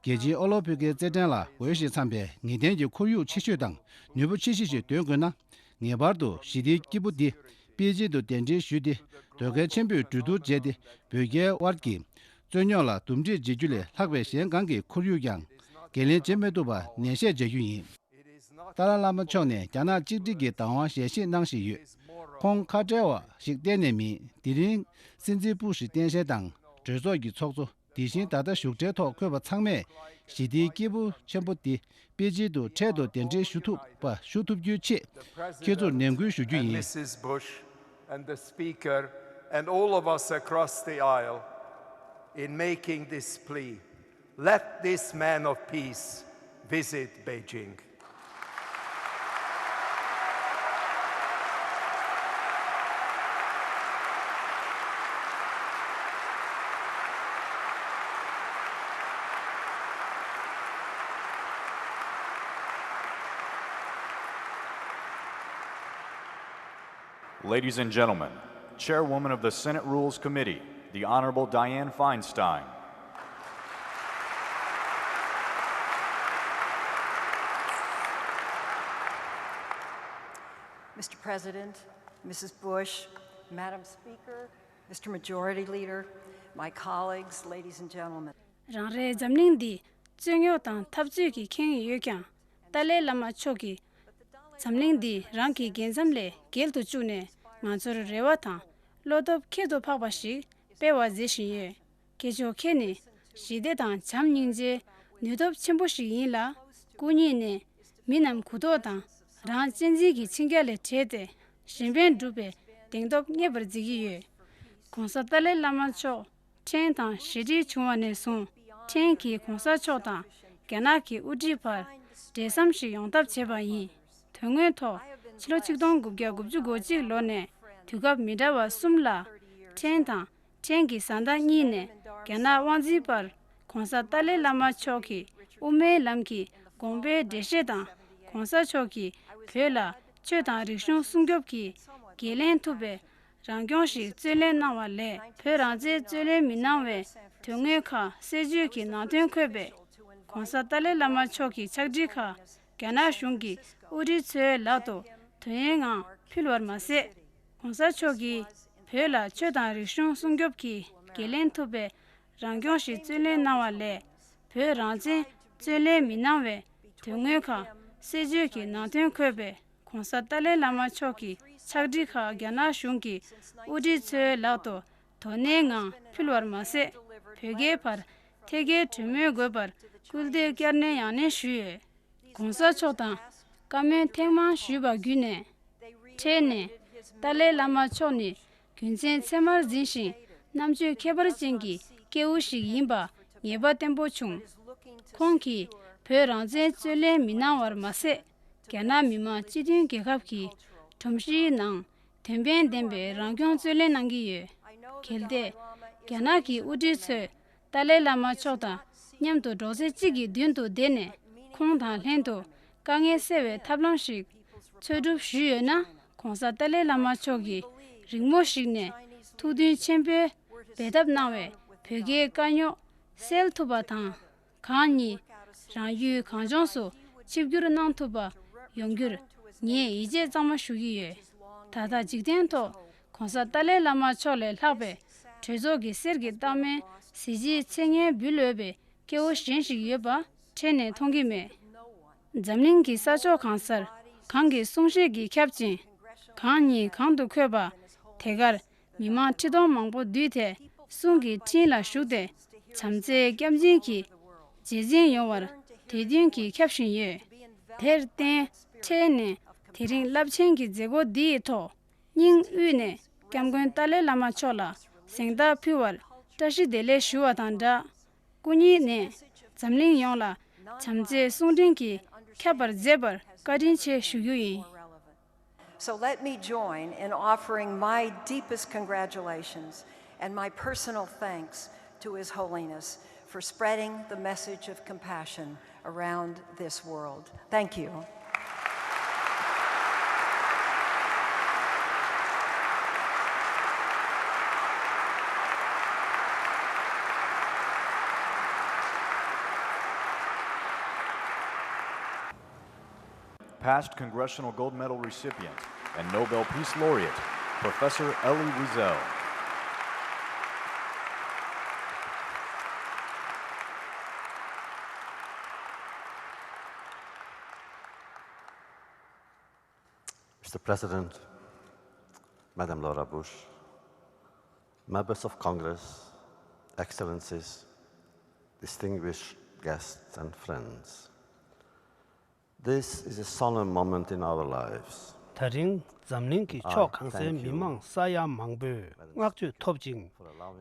རྒྱལ་སྤྱིའི་ཨོ་ལོ་ཕི་ཀའི་རྩེད་འགྲན་ལ་འོས་ཤིང་འཚམས་པའི་ངེས་གཏན་གྱི་ཁོར་ཡུག་ཆེ་ཤོས་དང་ནུས་པ་ཆེ་ཤོས་ཤིག་འདོན་དགོས་ན། ངེས་པར་དུ་ཞི་བདེའི་སྐྱེས་བུ་འདི་པེ་ཅིང་དུ་གདན་འདྲེན་ཞུས་ཏེ། ཟློས་གར་ཆེན་པོས་གྲོས་བསྡུར་བྱས་ཏེ། བོད་རྒྱའི་དབར་གྱི་རྩོད་རྙོག་ལ་འདུམ་འགྲིག་བྱེད་རྒྱུ་ལས་ལྷག་པའི་གཞན་གང་གི་ཁོར་ཡུག་ཀྱང་འགན་ལེན་བྱེད་མི་ཐུབ་པ་ནན་བཤད་བྱ་རྒྱུ་ཡིན། ཏཱ་ལའི་བླ་མ་མཆོག་ནས་རྒྱ་ནག་གཅིག་སྒྲིལ་གྱི་བདག་དབང་ཞལ་བཞེས་གནང་བཞིན་ཡོད། ཁོང་ཁ་བྲལ་བ་ཞིག་གཏན་ནས་མིན། དེ་རིང་སྲིད་འཛིན་སྦུ་ཤི་སྟངས་དཔྱལ་དང་གྲོས་ཚོགས་ཀྱི་ཚོགས་གཙོ། དེ་བཞིན་ད་ལྟ་བཞུགས་གྲལ་ཐོག་འཁོད་པ་ཚང་མས་ཞི་བདེའི་སྐྱེས་བུ་ཆེན་པོ་འདི་པེ་ཅིང་དུ་འཕྲལ་དུ་གདན་འདྲེན་ཞུ་ཐུབ་པ་ཞུ་ཐུབ་རྒྱུའི་ཆེད་ཁྱེད་ཚོར་ནན་སྐུལ་ཞུ་རྒྱུ་ཡིན། Missus Bush and the Speaker and all of us across the aisle in making this plea. Let this man of peace visit Beijing. Ladies and gentlemen, Chairwoman of the Senate Rules Committee, the Honorable Dianne Feinstein. Mister President, Missus Bush, Madam Speaker, Mister Majority Leader, my colleagues, ladies and gentlemen. རང་རེའི་འཛམ་གླིང་འདི་རྩོད་རྙོག་དང་འཐབ་རྩོད་ཀྱིས་ཁེངས་ཡོད་ཀྱང་། ཏཱ་ལའི་བླ་མ་མཆོག་གིས་འཛམ་གླིང་འདི་རང་གི་རྒྱལ་མཚམས་ལས་བརྒལ་དུ་བཅུག་ནས་ང་ཚོར་རེ་བ་དང་བློ་སྟོབས་ཁྱད་དུ་འཕགས་པ་ཞིག་སྤེལ་བར་མཛད་བཞིན་ཡོད། ཁྱེད་ཚོ་ཁྱེད་ནི་ཞི་བདེ་དང་བྱམས་སྙིང་རྗེའི་ནུས་སྟོབས་ཆེན་པོ་ཞིག་ཡིན་ལ། སྐུ་ཉིད་ནི་མི་རྣམས་གུ་དོག་དང་རང་གཅེས་འཛིན་གྱི་འཆིང་རྒྱ་ལས་བྲལ་ཏེ་གཞན་ཕན་སྒྲུབ་པའི་གདེང་སྟོབས་རྙེད་པར་མཛད་ཀྱི་ཡོད། ༸གོང་ས་ཏཱ་ལའི་བླ་མ་མཆོག་ཁྲེན་དང་ཞི་འགྲིག་བྱུང་བ་ནས་བཟུང་ཁྲེན་གྱིས་༸གོང་ས་མཆོག་དང་རྒྱ་ནག་གི་དབུ་ཁྲིད་བར་འབྲེལ་ཟམ་ཞིག་ཡོང་ཐབས་བྱས་པ་ཡིན། དོན་དངོས་ཐོག་ཕྱི་ལོ་ཆིག་སྟོང་དགུ་བརྒྱ་དགུ་བཅུ་གོ་གཅིག་ལོ་ནས་དུས་སྐབས་མི་འདྲ་བ་གསུམ་ལ་ཁྲེན་དང་ཁྲེན་གྱི་བཟའ་ཟླ་གཉིས་ནས་རྒྱ་ནག་དབང་འཛིན་པར་༸གོང་ས་ཏཱ་ལའི་བླ་མ་མཆོག་གིས་དབུ་མའི་ལམ་གྱི་དགོངས་པའི་འགྲེལ་བཤད་དང་༸གོང་ས་མཆོག་གིས་བོད་ལ་ཆོས་དང་རིག་གཞུང་སྲུང་སྐྱོབ་ཀྱི་འགན་ལེན་ཐུབ་པའི་རང་སྐྱོང་ཞིག་རྩོད་ལེན་གནང་བ་ལས། བོད་རང་བཙན་རྩོད་ལེན་མི་གནང་བའི་དོན་དངོས་ཁག་གསལ་བརྗོད་ཀྱི་ནང་དོན་འཁོད་པའི་༸གོང་ས་ཏཱ་ལའི་བླ་མ་མཆོག་གི་ཕྱག་བྲིས་ཁག་རྒྱ་ནག་གཞུང་གི་དབུ་ཁྲིད་ཚོའི་ལག་ཏུ་དོན་ཡོད་ངང་ཕུལ་བར་མ་ཟད། ༸གོང་ས་མཆོག་གིས་བོད་ལ་ཆོས་དང་རིག་གཞུང་སྲུང་སྐྱོབ་ཀྱི་འགན་ལེན་ཐུབ་པའི་རང་སྐྱོང་ཞིག་རྩོད་ལེན་གནང་བ་ལས། བོད་རང་བཙན་རྩོད་ལེན་མི་གནང་བའི་དོན་དངོས་ཁག་གསལ་བརྗོད་ཀྱི་ནང་དོན་འཁོད་པའི་ ༸གོང་ས་ཏཱ་ལའི་བླ་མ་མཆོག་གི་ཕྱག་བྲིས་ཁག་རྒྱ་ནག་གཞུང་གི་དབུ་ཁྲིད་ཚོའི་ལག་ཏུ་དོ་ནན་ངང་ཕུལ་བར་མ་ཟད། བོད་རྒྱའི་བར་ཐད་ཀའི་གྲོས་མོལ་དགོས་པར་སྐུལ་འདེད་བསྐྱར་ནན་ཡང་ནན་ཞུས་ཡོད། ༸གོང་ས་མཆོག་དང་བཀའ་མོལ་ཐེངས་མང་ཞུས་པ་བརྒྱུད་ནས། འཕྲལ་ནས་ཏཱ་ལའི་བླ་མ་མཆོག་ནི་རྒྱུ་མཚན་ཚད་མར་འཛིན་ཞིང་རྣམ་དཔྱོད་ཁྱད་པར་ཅན་གྱི་སྐྱེས་བུ་ཞིག་ཡིན་པ་ངེས་པ་བརྟན་པོ་བྱུང་། ཁོང་གིས་བོད་རང་བཙན་རྩོད་ལེན་མི་གནང་བར་མ་ཟད། རྒྱ་ནག་མི་དམངས་སྤྱི་མཐུན་རྒྱལ་ཁབ་ཀྱི་ཁྲོམ་གཞིའི་ནང་དོན་ཕན་ལྡན་པའི་རང་སྐྱོང་རྩོད་ལེན་གནང་གི་ཡོད། གལ་ཏེ། རྒྱ་ནག་གི་དབུ་ཁྲིད་ཚོས་ཏཱ་ལའི་བླ་མ་མཆོག་དང་མཉམ་དུ་འགྲོགས་ཚད་གཅིག་གི་མདུན་དུ་བསྡད་ནས། ཁོང་དང་ལྷན་དུ་དཀའ་ངལ་སེལ་བའི་ཐབས་ལམ་ཞིག་འཚོལ་སྒྲུབ་ཞུས་ཡོད་ན། ༸གོང་ས་ཏཱ་ལའི་བླ་མ་མཆོག་གིས་རིང་མོ་ཞིག་ནས་ཐུགས་མཐུན་ཆེན་པོས་འབད་འཐབ་གནང་བའི་བོད་རྒྱའི་དཀའ་རྙོག་སེལ་ཐུབ་པ་དང་། གང་ཉིད་རང་ཡུལ་གངས་ལྗོངས་སུ་ཆིབས་བསྒྱུར་གནང་ཐུབ་པ་ཡོང་རྒྱུར་ངས་ཡིད་ཆེས་གཙང་མ་ཞུ་གི་ཡོད། ད་ལྟ་འཇིག་རྟེན་ཐོག་༸གོང་ས་ཏཱ་ལའི་བླ་མ་མཆོག་ལས་ལྷག་པའི་གྲོས་ཚོགས་ཀྱི་གསེར་གྱི་རྟགས་མའི་གཟི་བརྗིད་ཚེ་སྔོན་འབུལ་འོས་པའི་སྐྱེ་བོ་གཞན་ཞིག་ཡོད་པ་འཕྲལ་ནས་མཐོང་གི་མེད། འཛམ་གླིང་གི་ས་ཕྱོགས་གང་སར་གང་གི་གསུང་བཤད་ཀྱིས་ཁྱབ་ཅིང་། གང་ཉིད་གང་དུ་འཁོད་པ་དེ་གར་མི་མང་ཁྲི་སྟོང་མང་པོ་འདུས་ཏེ་གསུང་གི་ཕྲིན་ལ་ཞུགས་ཏེ། བྱམས་བརྩེའི་སྐྱབས་འཛིན་གྱི་རྗེས་འཛིན་ཡོང་བར་དད་འདུན་གྱིས་ཁྱབ་བཞིན་ཡོད། དེར་བརྟེན། འཕྲལ་ནས་དེ་རིང་རླབས་ཆེན་གྱི་མཛད་སྒོ་འདིའི་ཐོག་སྙིང་དབུས་ནས་༸སྐྱབས་མགོན་ཏཱ་ལའི་བླ་མ་མཆོག་ལ་གཟེངས་རྟགས་ཕུལ་བར་བཀྲ་ཤིས་བདེ་ལེགས་ཞུ་བ་དང་སྦྲགས། སྐུ་ཉིད་ནས་འཛམ་གླིང་ཡོངས་ལ་བྱམས་བརྩེའི་གསུང་འཕྲིན་གྱིས་ཁྱབ་པར་མཛད་པར་བཀའ་དྲིན་ཆེ་ཞུ་རྒྱུ་ཡིན། So let me join in offering my deepest congratulations and my personal thanks to His Holiness for spreading the message of compassion around this world. Thank you. Past Congressional Gold Medal recipient and Nobel Peace Laureate, Professor Elie Wiesel. Mister President, Madam Laura Bush, Members of Congress, Excellencies, distinguished guests and friends. This is a solemn moment in our lives. ད་རིང་འཛམ་གླིང་གི་ཕྱོགས་གང་སའི་མི་མང་ས་ཡ་མང་པོས་བསྔགས་བརྗོད་ཐོབ་ཅིང་།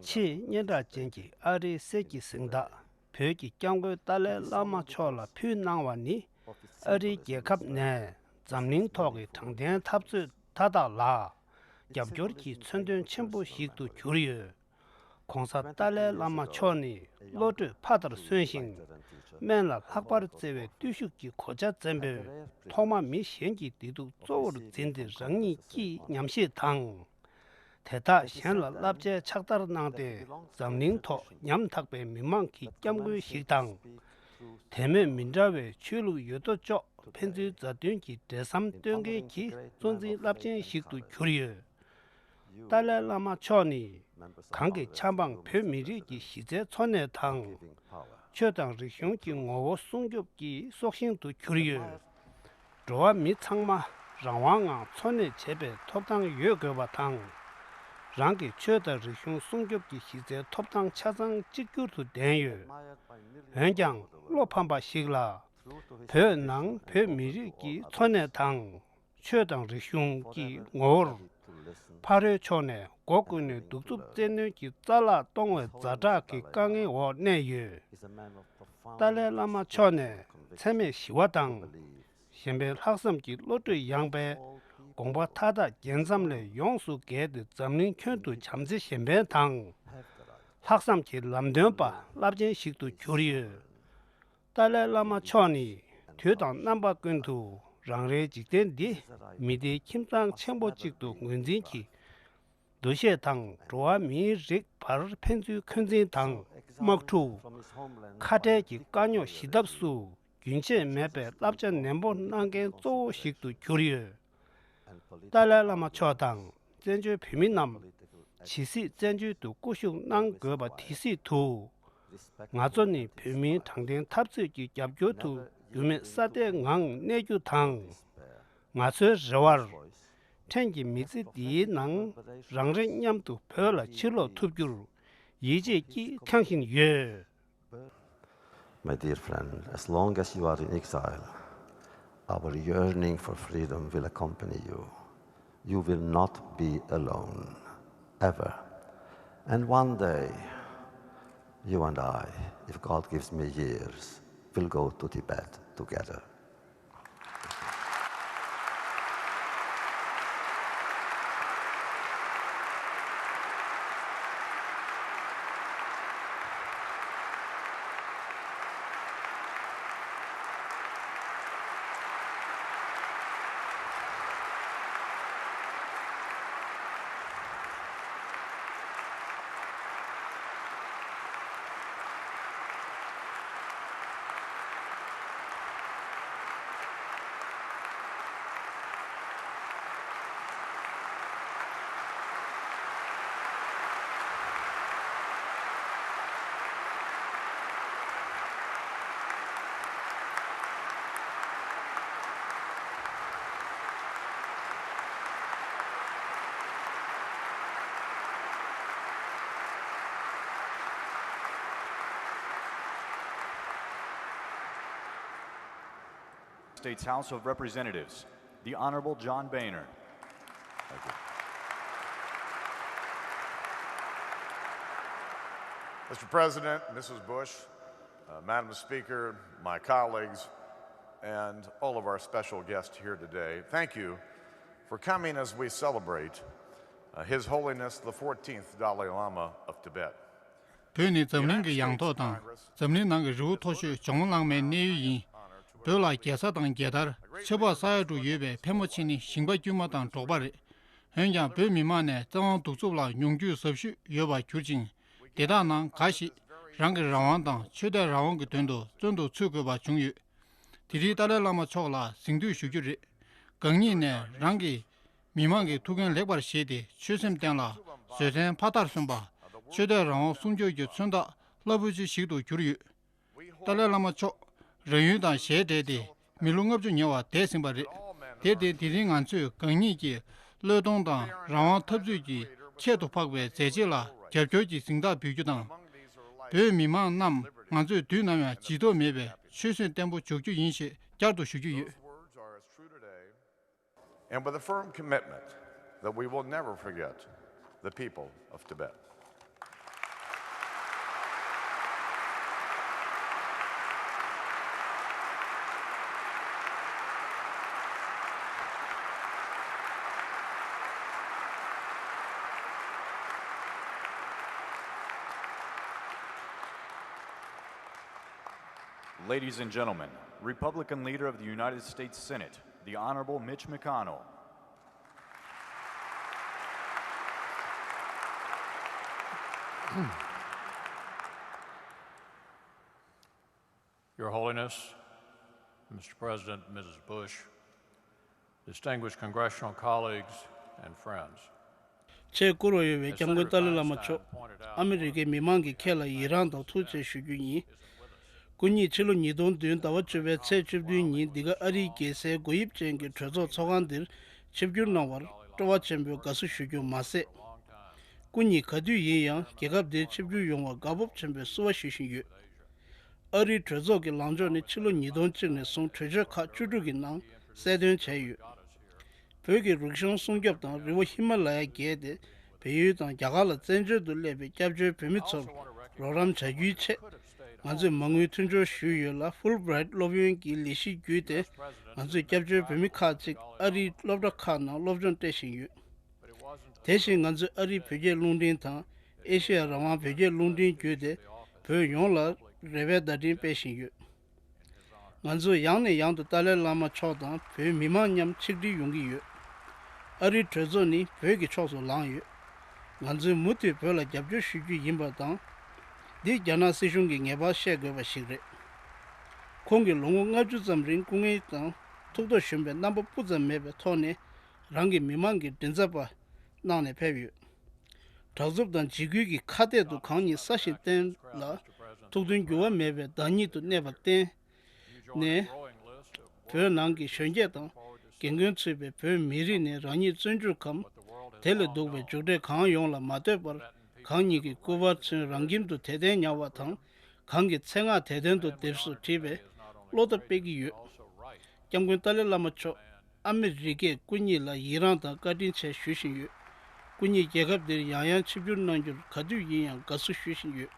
ཆེས་སྙན་གྲགས་ཅན་གྱི་ཨ་རིའི་གསེར་གྱི་གཟེངས་རྟགས་བོད་ཀྱི་སྐྱབས་མགོན་ཏཱ་ལའི་བླ་མ་མཆོག་ལ་ཕུལ་གནང་བ་ནི། ཨ་རིའི་རྒྱལ་ཁབ་ནས་འཛམ་གླིང་ཐོག་གི་དྲང་བདེན་འཐབ་རྩོད་མཐའ་དག་ལ་རྒྱབ་སྐྱོར་གྱི་མཚོན་དོན་ཆེན་པོ་ཞིག་ཏུ་གྱུར་ཡོད། ༸གོང་ས་ཏཱ་ལའི་བླ་མ་མཆོག་ནི་བློ་གྲོས་ཕ་མཐར་སོན་ཞིང་། དམན་ལ་ལྷག་པར་བརྩེ་བའི་བརྟུལ་ཞུགས་ཀྱི་གོ་ཆ་བཙན་པོས། ཐོག་མ་མི་གཞན་གྱི་བདེ་སྡུག་གཙོ་བོར་འཛིན་ཏེ་རང་ཉིད་ཀྱི་ཉམས་བཞེས་དང་། དེ་དག་གཞན་ལ་བསླབ་བྱའི་ཕྱག་བསྟར་གནང་སྟེ། འཛམ་གླིང་ཐོག་ཉམ་ཐག་པའི་མི་མང་གི་སྐྱབས་མགོན་ཞིག་དང་། དད་མོས་མི་འདྲ་བའི་ཆོས་ལུགས་ཡོད་དོ་ཅོག་ཕན་ཚུན་མཛའ་མཐུན་གྱི་འབྲེལ་ཟམ་གཏོད་མཁན་གྱི་གཙོ་འཛིན་རླབས་ཆེན་ཞིག་ཏུ་གྱུར་ཡོད། ཏཱ་ལའི་བླ་མ་མཆོག་ནི་གང་གི་ཆབ་འབངས་བོད་མི་རིགས་ཀྱི་གཞི་རྩའི་འཚོ་གནས་དང་། ཆོས་དང་རིག་གཞུང་གི་ངོ་བོ་སྲུང་སྐྱོབ་ཀྱི་སྲོག་ཤིང་དུ་གྱུར་ཡོད། འགྲོ་བ་མི་ཚང་མ་རང་དབང་ངང་འཚོ་གནས་བྱེད་པའི་ཐོབ་ཐང་ཡོད་དགོས་པ་དང་། རང་གི་ཆོས་དང་རིག་གཞུང་སྲུང་སྐྱོབ་ཀྱི་གཞི་རྩའི་ཐོབ་ཐང་ཆ་ཚང་གཅིག་གྱུར་དུ་ལྡན་ཡོད། འོན་ཀྱང་བློ་ཕམ་པ་ཞིག་ལ། བོད་ནང་བོད་མི་རིགས་ཀྱི་འཚོ་གནས་དང་། ཆོས་དང་རིག་གཞུང་གི་ངོ་བོར། ཕ་རོལ་ཕྱོགས་ནས་སྒོ་ཀུན་ནས་གདུག་རྩུབ་བཙན་གནོན་གྱི་རྩ་ལག་གཏོང་བའི་ཛ་དྲག་གི་དཀའ་ངལ་འོག་གནས་ཡོད། ཏཱ་ལའི་བླ་མ་མཆོག་ནས་འཚེ་མེད་ཞི་བ་དང་། གཞན་ཕན་ལྷག་བསམ་གྱི་བློ་གྲོས་ཡངས་པས། དགོངས་པ་མཐའ་དག་རྒྱལ་མཚམས་ལས་ཡོངས་སུ་བརྒལ་ཏེ་འཛམ་གླིང་ཁྱོན་དུ་བྱམས་བརྩེ་གཞན་ཕན་དང་། ལྷག་བསམ་གྱི་ལམ་སྟོན་པ་རླབས་ཆེན་ཞིག་ཏུ་གྱུར་ཡོད། ཏཱ་ལའི་བླ་མ་མཆོག་ནི་དུས་དང་རྣམ་པ་ཀུན་ཏུ་རང་རེའི་འཇིག་རྟེན་འདི་མི་སྡེའི་ཁྱིམ་ཚང་ཆེན་པོ་གཅིག་ཏུ་ངོས་འཛིན་གྱིས། འདུ་ཤེས་དང་འགྲོ་བ་མིའི་རིགས་བར་ཕན་ཚུན་འཁོན་འཛིན་དང་དམག་འཁྲུག་ཁ་བྲལ་གྱི་དཀའ་རྙོག་ཞི་ཐབས་སུ་རྒྱུན་ཆད་མེད་པའི་བསླབ་བྱ་ནན་པོ་གནང་མཁན་གཙོ་བོ་ཞིག་ཏུ་གྱུར་ཡོད། ཏཱ་ལའི་བླ་མ་མཆོག་དང་བཙན་བྱོལ་བོད་མི་རྣམས་ཇི་སྲིད་བཙན་བྱོལ་དུ་སྐུ་བཞུགས་གནང་དགོས་པ་དེ་སྲིད་དུ། ང་ཚོ་ནི་བོད་མིའི་དྲང་བདེན་འཐབ་རྩོད་ཀྱི་རྒྱབ་སྐྱོར་དུ་འགྱུར་མེད་སྲ་བརྟན་ངང་གནས་རྒྱུ་དང་། ང་ཚོའི་རེ་བར། ཕྲན་གྱིས་མི་ཚེ་འདིའི་ནང་རང་རེ་མཉམ་དུ་བོད་ལ་ཕྱིར་ལོག་ཐུབ་རྒྱུར་ཡིད་ཆེས་ཀྱིས་ཁེངས་བཞིན་ཡོད། My dear friend, as long as you are in exile, our yearning for freedom will accompany you. You will not be alone, ever. And one day, you and I, if God gives me years, will go to Tibet together. States House of Representatives, the Honorable John Boehner. Mister President, Missus Bush, uh, Madam Speaker, my colleagues, and all of our special guests here today, thank you for coming as we celebrate uh, His Holiness the fourteenth Dalai Lama of Tibet. བོད་ནི་འཛམ་གླིང་གི་ཡང་ཐོག་དང་འཛམ་གླིང་ནང་གི་རི་བོ་མཐོ་ཤོས་ཇོ་མོ་གླང་མའི་གནས་ཡུལ་ཡིན། བོད་ལ་རྒྱལ་ས་དང་རྒྱལ་དར་ཆབ་འབག་ས་ཡ་དྲུག་ཡོད་པའི་ཕལ་མོ་ཆེ་ནི་ཞིང་པ་དཀྱུས་མ་དང་འབྲོག་པ་རེད། འོན་ཀྱང་བོད་མི་མང་ནས་བཙན་དབང་གདུག་རྩུབ་ལ་མྱོང་རྒྱུས་ཟབ་ཤོས་ཡོད་པར་གྱུར་ཅིང་། དེ་དག་ནང་འགའ་ཞིག་རང་གི་རང་དབང་དང་ཆོས་དད་རང་དབང་གི་དོན་དུ་བཙོན་དུ་ཚུད་དགོས་པ་བྱུང་ཡོད། དེ་རིང་ཏཱ་ལའི་བླ་མ་མཆོག་ལ་གཟེངས་བསྟོད་ཞུ་རྒྱུ་རེད། གང་ཉིད་ནས་རང་གི་མི་མང་གི་ཐུགས་འགན་ལེགས་པར་བཞེས་ཏེ་ཆོས་སེམས་བརྟན་ལ་བཟོད་བསྲན་ཕ་མཐར་སོན་པ། ཆོས་དད་རང་དབང་སྲུང་སྐྱོབ་ཀྱི་མཚོན་རྟགས་རླབས་པོ་ཆེ་ཞིག་ཏུ་གྱུར་ཡོད། ཏཱ་ལའི་བླ་མ་མཆོག་རང་ཡུལ་དང་ཞལ་བྲལ་ཏེ་མི་ལོ་ལྔ་བཅུ་ཉེ་བར་འདས་ཟིན་པ་རེད། དེར་བརྟེན་དེ་རིང་ང་ཚོས་གང་ཉིད་ཀྱི་བློས་གཏོང་དང་རང་དབང་འཐབ་རྩོད་ཀྱི་ཁྱད་དུ་འཕགས་པའི་མཛད་རྗེས་ལ་རྒྱབ་སྐྱོར་གྱི་གཟེངས་རྟགས་འབུལ་རྒྱུ་དང་། བོད་མི་མང་རྣམས་ང་ཚོས་དུས་ནམ་ཡང་བརྗེད་ཐབས་མེད་པའི་ཆོད་སེམས་བརྟན་པོ་འཇོག་རྒྱུ་ཡིན་ཞེས་བསྐྱར་དུ་ཞུ་རྒྱུ་ཡོད། And with a firm commitment that we will never forget the people of Tibet. Ladies and gentlemen, Republican leader of the United States Senate, the Honorable Mitch McConnell. Your Holiness, Mister President, Missus Bush, distinguished congressional colleagues and friends. ཆེས་བཀུར་བ་ཡོད་པའི་སྐྱབས་མགོན་ཏཱ་ལའི་བླ་མ་མཆོག་ཨ་མི་རི་ཀའི་མི་མང་གིས་ཁྱེད་ལ་ཡི་རངས་དང་ཐུགས་རྗེ་ཆེ་ཞུ་རྒྱུ་ཡིན། སྐུ་ཉིད་ཕྱི་ལོ་ཉིས་སྟོང་བདུན་ཟླ་བ་བཅུ་པའི་ཚེས་བཅུ་བདུན་ཉིན་འདི་ག་ཨ་རིའི་རྒྱལ་སའི་སྒོ་དབྱིབས་ཅན་གྱི་གྲོས་ཚོགས་ཚོགས་ཁང་འདིར་ཆིབས་བསྒྱུར་གནང་བར་སྤྲོ་བ་ཆེན་པོས་དགའ་བསུ་ཞུ་རྒྱུ་མ་ཟད། སྐུ་ཉིད་ག་དུས་ཡིན་ཡང་རྒྱལ་ཁབ་འདིར་ཆིབས་བསྒྱུར་ཡོང་བར་དགའ་སྤོབས་ཆེན་པོས་བསུ་བ་ཞུ་བཞིན་ཡོད། ཨ་རིའི་གྲོས་ཚོགས་ཀྱི་ལངས་ཕྱོགས་ནི་ཕྱི་ལོ་ཉིས་སྟོང་གཅིག་ནས་བཟུང་གྲོས་ཆོད་ཁག་བཅུ་དྲུག་གི་ནང་གསལ་སྟོན་བྱས་ཡོད། བོད་ཀྱི་རིག་གཞུང་སྲུང་སྐྱོབ་དང་རི་བོ་ཧི་མ་ལ་ཡ་བརྒལ་ཏེ་བལ་ཡུལ་དང་རྒྱ་གར་ལ་བཙན་བྱོལ་དུ་སླེབས་པའི་སྐྱབས་བཅོལ་བོད་མི་ཚོར་རོགས་རམ་བྱ་རྒྱུའི་ཆེད། ང་ཚོས་མ་དངུལ་མཐུན་སྦྱོར་ཞུས་ཡོད་ལ། ཧྥུལ་བྷི་རའེ་ཊི་སློབ་ཡོན་གྱི་ལས་གཞི་བརྒྱུད་དེ་ང་ཚོས་སྐྱབས་བཅོལ་བོད་མི་ཁག་ཅིག་ཨ་རིའི་སློབ་གྲྭ་ཁག་ནང་སློབ་སྦྱོང་སྤྲད་བཞིན་ཡོད། དེ་བཞིན་ང་ཚོས་ཨ་རིའི་བོད་སྐད་རླུང་འཕྲིན་དང་ཨེ་ཤེ་ཡ་རང་དབང་བོད་སྐད་རླུང་འཕྲིན་བརྒྱུད་དེ་བོད་ཡོངས་ལ་རེ་བའི་བརྡ་འཕྲིན་སྤེལ་བཞིན་ཡོད། ང་ཚོས་ཡང་ནས་ཡང་དུ་ཏཱ་ལའི་བླ་མ་མཆོག་དང་བོད་མི་མང་མཉམ་ཆིག་སྒྲིལ་ཡོང་གི་ཡོད། ཨ་རིའི་གྲོས་ཚོགས་ནི་བོད་ཀྱི་ཕྱོགས་སུ་ལངས་ཡོད། ང་ཚོས་མུ་མཐུད་བོད་ལ་རྒྱབ་སྐྱོར་ཞུ་རྒྱུ་ཡིན་པ་དང་། འདི་རྒྱ་ནག་སྲིད་གཞུང་གིས་ངེས་པར་ཤེས་དགོས་པ་ཞིག་རེད། ཁོང་གིས་ལོ་ངོ་ལྔ་བཅུ་ཙམ་རིང་སྐུ་ངལ་དང་ཐུགས་དོགས་ཞུམ་པའི་རྣམ་པ་སྤུ་ཙམ་མེད་པའི་ཐོག་ནས་རང་གི་མི་མང་གི་མགྲིན་ཚབ་པ་གནང་ནས་ཕེབས་ཡོད། དྲག་རྩུབ་དང་འཇིགས་སྐུལ་གྱི་ཁ་གཏད་དུ་གང་ཉིད་སྲ་ཞིང་བརྟན་ལ་ཐུགས་མཐུན་འགྱུར་བ་མེད་པའི་བདག་ཉིད་དུ་གནས་པར་བརྟེན་ནས། བོད་ནང་གི་གཞོན་སྐྱེས་དང་ རྒན་རྒོན་ཚུད་པའི་བོད་མི་རིགས་ནི་རང་ཉིད་བརྩོན་འགྲུས་གམ། དེ་ལས་ལྡོག་པའི་མཇུག་འབྲས་གང་ཡོང་ལ་མ་ལྟོས་པར། གང་ཉིད་ཀྱི་སྐུ་པར་ཚུན་རང་ཁྱིམ་དུ་དད་ལྡན་ཉར་བ་དང་། གང་གི་མཚན་སྔགས་དད་ལྡན་དུ་དེབ་སུ་བྲིས་པས་བློ་ཐག་སྤེལ་གྱི་ཡོད། སྐྱབས་མགོན་ཏཱ་ལའི་བླ་མ་མཆོག་ཨ་མི་རི་ཀས་སྐུ་ཉིད་ལ་ཡི་རངས་དང་བཀའ་དྲིན་ཆེ་ཞུ་བཞིན་ཡོད། སྐུ་ཉིད་རྒྱལ་ཁབ་འདིར་ཡང་ཡང་ཆིབས་བསྒྱུར་གནང་རྒྱུར་ག་དུས་ཡིན་ཡང་དགའ་བསུ་ཞུ་བཞིན་ཡོད།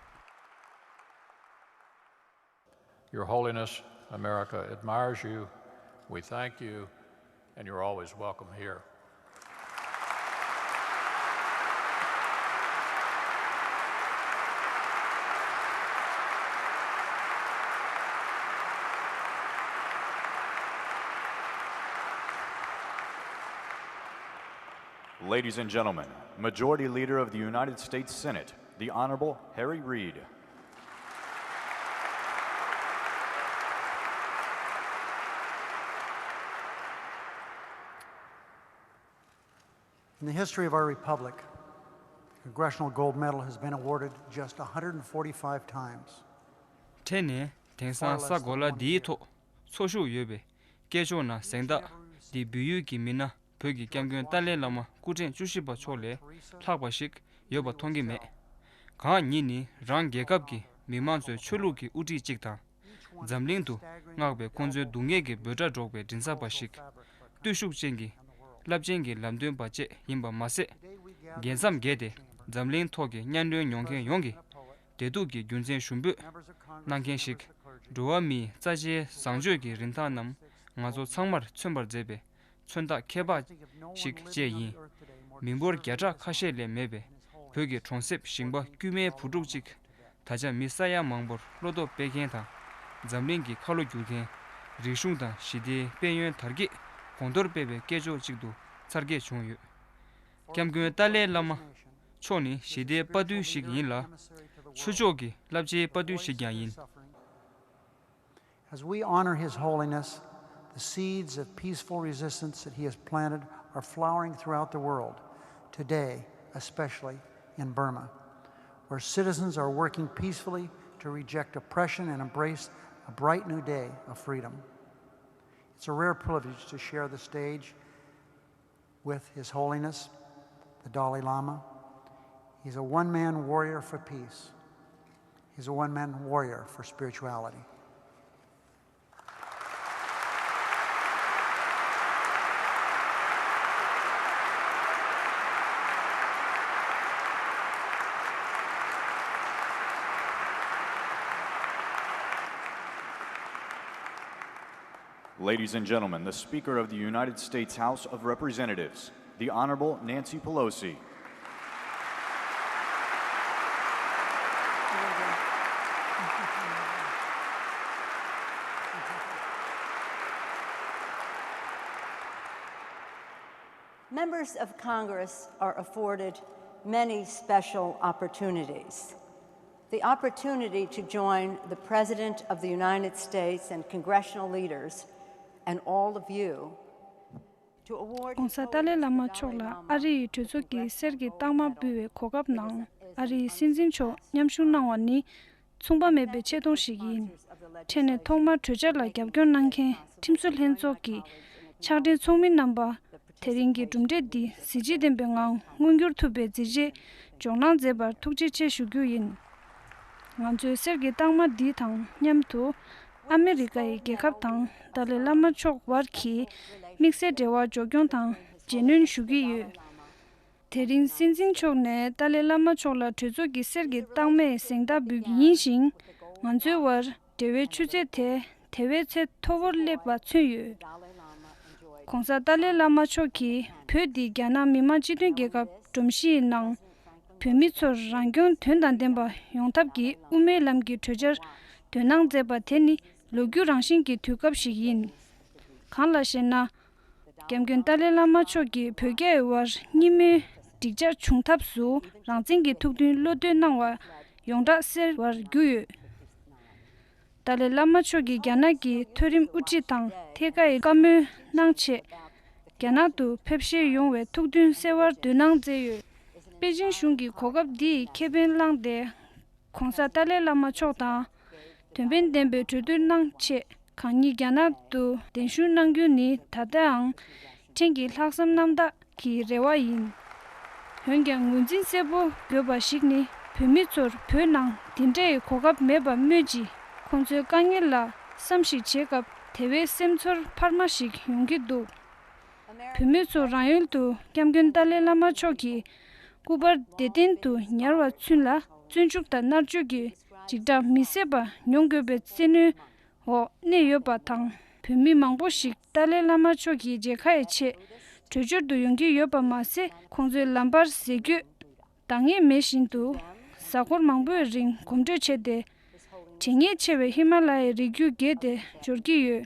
Your Holiness, America admires you. We thank you, and you're always welcome here. Ladies and gentlemen, Majority Leader of the United States Senate, the Honorable Harry Reid. In the history of our republic, the Congressional Gold Medal has been awarded just one hundred forty-five times. ཕྲན་ནས་དེང་སང་ས་གོ་ལ་འདིའི་ཐོག་འཚོ་བཞུགས་ཡོད་པའི་སྐད་ཅོར་ནང་གཟེངས་རྟགས་འདི་འབུལ་ཡུལ་གྱི་མི་སྣ་བོད་ཀྱི་སྐྱབས་མགོན་ཏཱ་ལའི་བླ་མ་སྐུ་ཕྲེང་བཅུ་བཞི་པ་མཆོག་ལས་ལྷག་པ་ཞིག་ཡོད་པ་མཐོང་གི་མེད། གང་ཉིད་ནི་རང་རྒྱལ་ཁབ་ཀྱི་མི་དམངས་ཚོའི་ཆོས་ལུགས་ཀྱི་དབུ་ཁྲིད་ཅིག་དང་། འཛམ་གླིང་དུ་བསྔགས་པའི་ཁོང་ཚོའི་སྡུག་བསྔལ་གྱི་འབོད་སྒྲ་སྒྲོག་པའི་མགྲིན་ཚབ་པ་ཞིག་བརྟུལ་ཞུགས་ཅན་གྱི་རླབས་ཆེན་གྱི་ལམ་སྟོན་པ་བཅས་ཡིན་པ་མ་ཟད། རྒྱལ་མཚམས་བརྒལ་ཏེ་འཛམ་གླིང་ཐོག་གི་སྙན་སྒྲོན་མྱོང་མཁན་ཡོངས་ཀྱི་བདེ་སྡུག་གི་རྒྱུ་མཚན་ཞུ་འབོད་གནང་མཁན་ཞིག་འགྲོ་བ་མིའི་རྩ་ཆེའི་བཟང་སྤྱོད་ཀྱི་རིན་ཐང་རྣམས་ང་ཚོ་ཚང་མར་མཚོན་པར་མཛད་པའི་མཚོན་རྟགས་ཁྱད་འཕགས་ཤིག་བཅས་ཡིན། མི་འབོར་བརྒྱ་ཕྲག་ཁ་ཤས་ལས་མེད་པའི་བོད་ཀྱི་གྲོང་གསེབ་ཞིང་པ་དཀྱུས་མའི་བུ་ཕྲུག་ཅིག་ད་ཆ་མི་ས་ཡ་མང་པོར་བློ་སྟོབས་སྤེལ་མཁན་དང་། འཛམ་གླིང་གི་ཁ་ལོ་བསྒྱུར་མཁན། རིག་གཞུང་དང་ཞི་བདེའི་དཔལ་ཡོན་དར་རྒྱས་གོང་མཐོར་སྤེལ་བའི་སྐད་ཅོར་ཅིག་ཏུ་འཚར་སྐྱེད་བྱུང་ཡོད། སྐྱབས་མགོན་ཏཱ་ལའི་བླ་མ་མཆོག་ནི་ཞི་བདེའི་དཔའ་རྟུལ་ཞིག་ཡིན་ལ། ཆོས་ཕྱོགས་ཀྱི་རླབས་ཆེའི་དཔའ་རྟུལ་ཞིག་ཀྱང་ཡིན། As we honor His Holiness, the seeds of peaceful resistance that he has planted are flowering throughout the world, today, especially in Burma, where citizens are working peacefully to reject oppression and embrace a bright new day of freedom. It's a rare privilege to share the stage with His Holiness, the Dalai Lama. He's a one man warrior for peace, he's a one man warrior for spirituality. Ladies and gentlemen, the Speaker of the United States House of Representatives, the Honorable Nancy Pelosi. Members of Congress are afforded many special opportunities. The opportunity to join the President of the United States and congressional leaders and all of you to award ྋགོང་ས་ཏཱ་ལའི་བླ་མ་མཆོག་ལ་ཨ་རི་ཡི་གྲོས་ཚོགས་ཀྱི་གསེར་གྱི་རྟགས་མ་འབུལ་བའི་གོ་སྐབས་གནང་། ཨ་རིའི་སྲིད་འཛིན་མཆོག་མཉམ་ཞུགས་གནང་བ་ནི་མཚུངས་པ་མེད་པའི་ཆེ་མཐོང་ཞིག་ཡིན། ཕྲན་ནས་ཐོག་མར་གྲོས་འཆར་ལ་རྒྱབ་སྐྱོར་གནང་མཁན་ཁྲིམས་བཟོ་ལྷན་ཚོགས་ཀྱི་ཕྱག་སྦྲེལ་ཚོགས་མི་རྣམ་པ། དེ་རིང་གི་གྲུབ་འབྲས་འདི་གཟི་བརྗིད་ལྡན་པའི་ངང་མངོན་འགྱུར་ཐུབ་པའི་མཛད་རྗེས་འཇོག་གནང་མཛད་པར་ཐུགས་རྗེ་ཆེ་ཞུ་རྒྱུ་ཡིན། ང་ཚོའི་གསེར་གྱི་རྟགས་མ་འདི་དང་མཉམ་དུ་ཨ་མི་རི་ཀ་ཡི་རྒྱལ་ཁབ་དང་ཏཱ་ལའི་བླ་མ་མཆོག་དབར་གྱི་དམིགས་བསལ་འབྲེལ་བ་འཇོག་སྐྱོང་དང་རྗེས་སྣོན་ཞུ་གི་ཡོད། དེ་རིང་སྲིད་འཛིན་མཆོག་ནས་ཏཱ་ལའི་བླ་མ་མཆོག་ལ་གྲོས་ཚོགས་ཀྱི་གསེར་གྱི་རྟགས་མའི་གཟེངས་རྟགས་འབུལ་གྱི་ཡིན་ཞིང་། ང་ཚོའི་དབར་འབྲེལ་བའི་ཆུ་ཚད་དེ་དེ་བས་ཚད་མཐོ་བོར་སླེབས་པ་མཚོན་ཡོད། ྋགོང་ས་ཏཱ་ལའི་བླ་མ་མཆོག་གིས་བོད་འདི་རྒྱ་ནག་མི་དམངས་སྤྱི་མཐུན་རྒྱལ་ཁབ་སྒྲོམ་གཞིའི་ནང་བོད་མི་ཚོར་རང་སྐྱོང་དོན་དང་ལྡན་པ་ཡོང་ཐབས་ཀྱི་དབུ་མའི་ལམ་གྱི་གྲོས་འཆར་འདོན་གནང་མཛད་པ་དེ་ནི་ལོ་རྒྱུས་རང་བཞིན་གྱི་དུས་སྐབས་ཤིག་ཡིན། གང་ལགས་ཤེ་ན། སྐྱབས་མགོན་ཏཱ་ལའི་བླ་མ་མཆོག་གིས་བོད་རྒྱའི་དབར་སྙན་མོའི་སྒྲིག་འཇགས་བྱུང་ཐབས་སུ་རང་བཙན་གྱི་ཐུགས་འདུན་བློ་འདོན་གནང་བ་ཡོངས་གྲགས་གསལ་བར་གྱུར་ཡོད། ཏཱ་ལའི་བླ་མ་མཆོག་གིས་རྒྱ་ནག་གི་མཐོ་རིམ་དབུ་ཁྲིད་དང་ཐད་ཀའི་བཀའ་མོལ་གནང་ཆེད། རྒྱ་ནག་ཏུ་ཕེབས་བཞེས་ཡོང་བའི་ཐུགས་འདུན་གསལ་བར་འདོན་གནང་མཛད་ཡོད། པེ་ཅིང་གཞུང་གིས་གོ་སྐབས་འདིའི་ཁེ་ཕན་བླངས་ཏེ། ྋགོང་ས་ཏཱ་ལའི་བླ་མ་མཆོག་དང་དོན་ཕན་ལྡན་པའི་གྲོས་བསྡུར་གནང་ཆེད་ གང་ཉིད་རྒྱ་ནག་ཏུ་གདན་ཞུ་གནང་རྒྱུ་ནི་ད་ལྟའང་ཕྲན་གྱི་ལྷག་བསམ་རྣམ་དག་གི་རེ་བ་ཡིན། འོན་ཀྱང་ངོས་འཛིན་གསལ་པོ་དགོས་པ་ཞིག་ནི། བོད་མི་ཚོར་བོད་ནང་འདི་འདྲའི་གོ་སྐབས་མེད་པ་སྨོས་ཅི། ཁོང་ཚོའི་དཀའ་ངལ་ལ་བསམ་གཞིག་བྱེད་སྐབས་དེ་བས་སེམས་ཚོར་འཕར་མ་ཞིག་ཡོང་གི་འདུག་བོད་མི་ཚོ་རང་ཡུལ་དུ་སྐྱབས་མགོན་ཏཱ་ལའི་བླ་མ་མཆོག་གི་སྐུ་པར་བདེ་ལྡན་དུ་ཉར་བ་ཚུན་ལ་བཙོན་འཇུག་དང་མནར་གཅོད་ཀྱི་འཇིགས་སྐྲག་མི་བཟད་པ་མྱོང་དགོས་པའི་བཙན་གནོན་འོག་གནས་ཡོད་པ་དང་། བོད་མི་མང་པོ་ཞིག་ཏཱ་ལའི་བླ་མ་མཆོག་གི་མཇལ་ཁའི་ཆེད་བྲོས་བྱོལ་དུ་ཡོང་གི་ཡོད་པ་མ་ཟད། ཁོང་ཚོའི་ལམ་བར་ཟས་གོས་འདང་ངེས་མེད་བཞིན་དུ་གཟའ་འཁོར་མང་པོའི་རིང་གོམ་བགྲོད་བྱས་ཏེ། དྲན་ཉེ་ཆེ་བའི་ཧི་མ་ལ་ཡའི་རི་རྒྱུད་བརྒལ་ཏེ་འབྱོར་གྱི་ཡོད།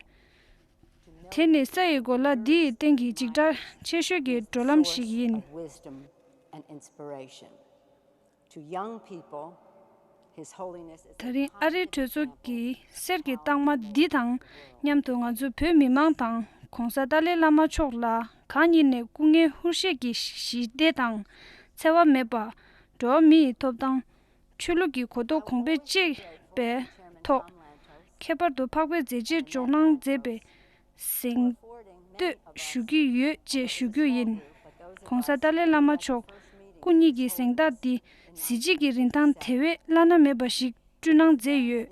དེ་ནི་ས་ཡི་གོ་ལ་འདི་ཡི་སྟེང་གི་འཇིགས་སྐྲག་ཆེ་ཤོས་ཀྱི་འགྲོ་ལམ་ཞིག་ཡིན། Wisdom and inspiration. To young people, His Holiness is ད་རིང་ཨ་རིའི་གྲོས་ཚོགས་ཀྱི་གསེར་གྱི་རྟགས་མ་འདི་དང་མཉམ་དུ། ང་ཚོ་བོད་མི་མང་དང་གོང་ས་ཏཱ་ལའི་བླ་མ་མཆོག་ལ་གང་ཉིད་ནས་སྐུ་ངལ་ཧུར་བཞེས་ཀྱི་ཞི་བདེ་དང་འཚེ་བ་མེད་པ། འགྲོ་བ་མི་ཡི་ཐོབ་ཐང་། ཆོས་ལུགས་ཀྱི་གོ་རྟོགས་གོང་འཕེལ་བཅས་པའི་ཐོག་ཁྱད་པར་དུ་འཕགས་པའི་མཛད་རྗེས་འཇོག་གནང་མཛད་པའི་གཟེངས་བསྟོད་ཞུ་གི་ཡོད་ཅེས་ཞུ་རྒྱུ་ཡིན། གོང་ས་ཏཱ་ལའི་བླ་མ་མཆོག་སྐུ་ཉིད་ཀྱི་གཟེངས་རྟགས་འདི་གཟི་བརྗིད་ཀྱི་རིན་ཐང་དེ་བས་བླ་ན་མེད་པ་ཞིག་བསྐྲུན་གནང་མཛད་ཡོད།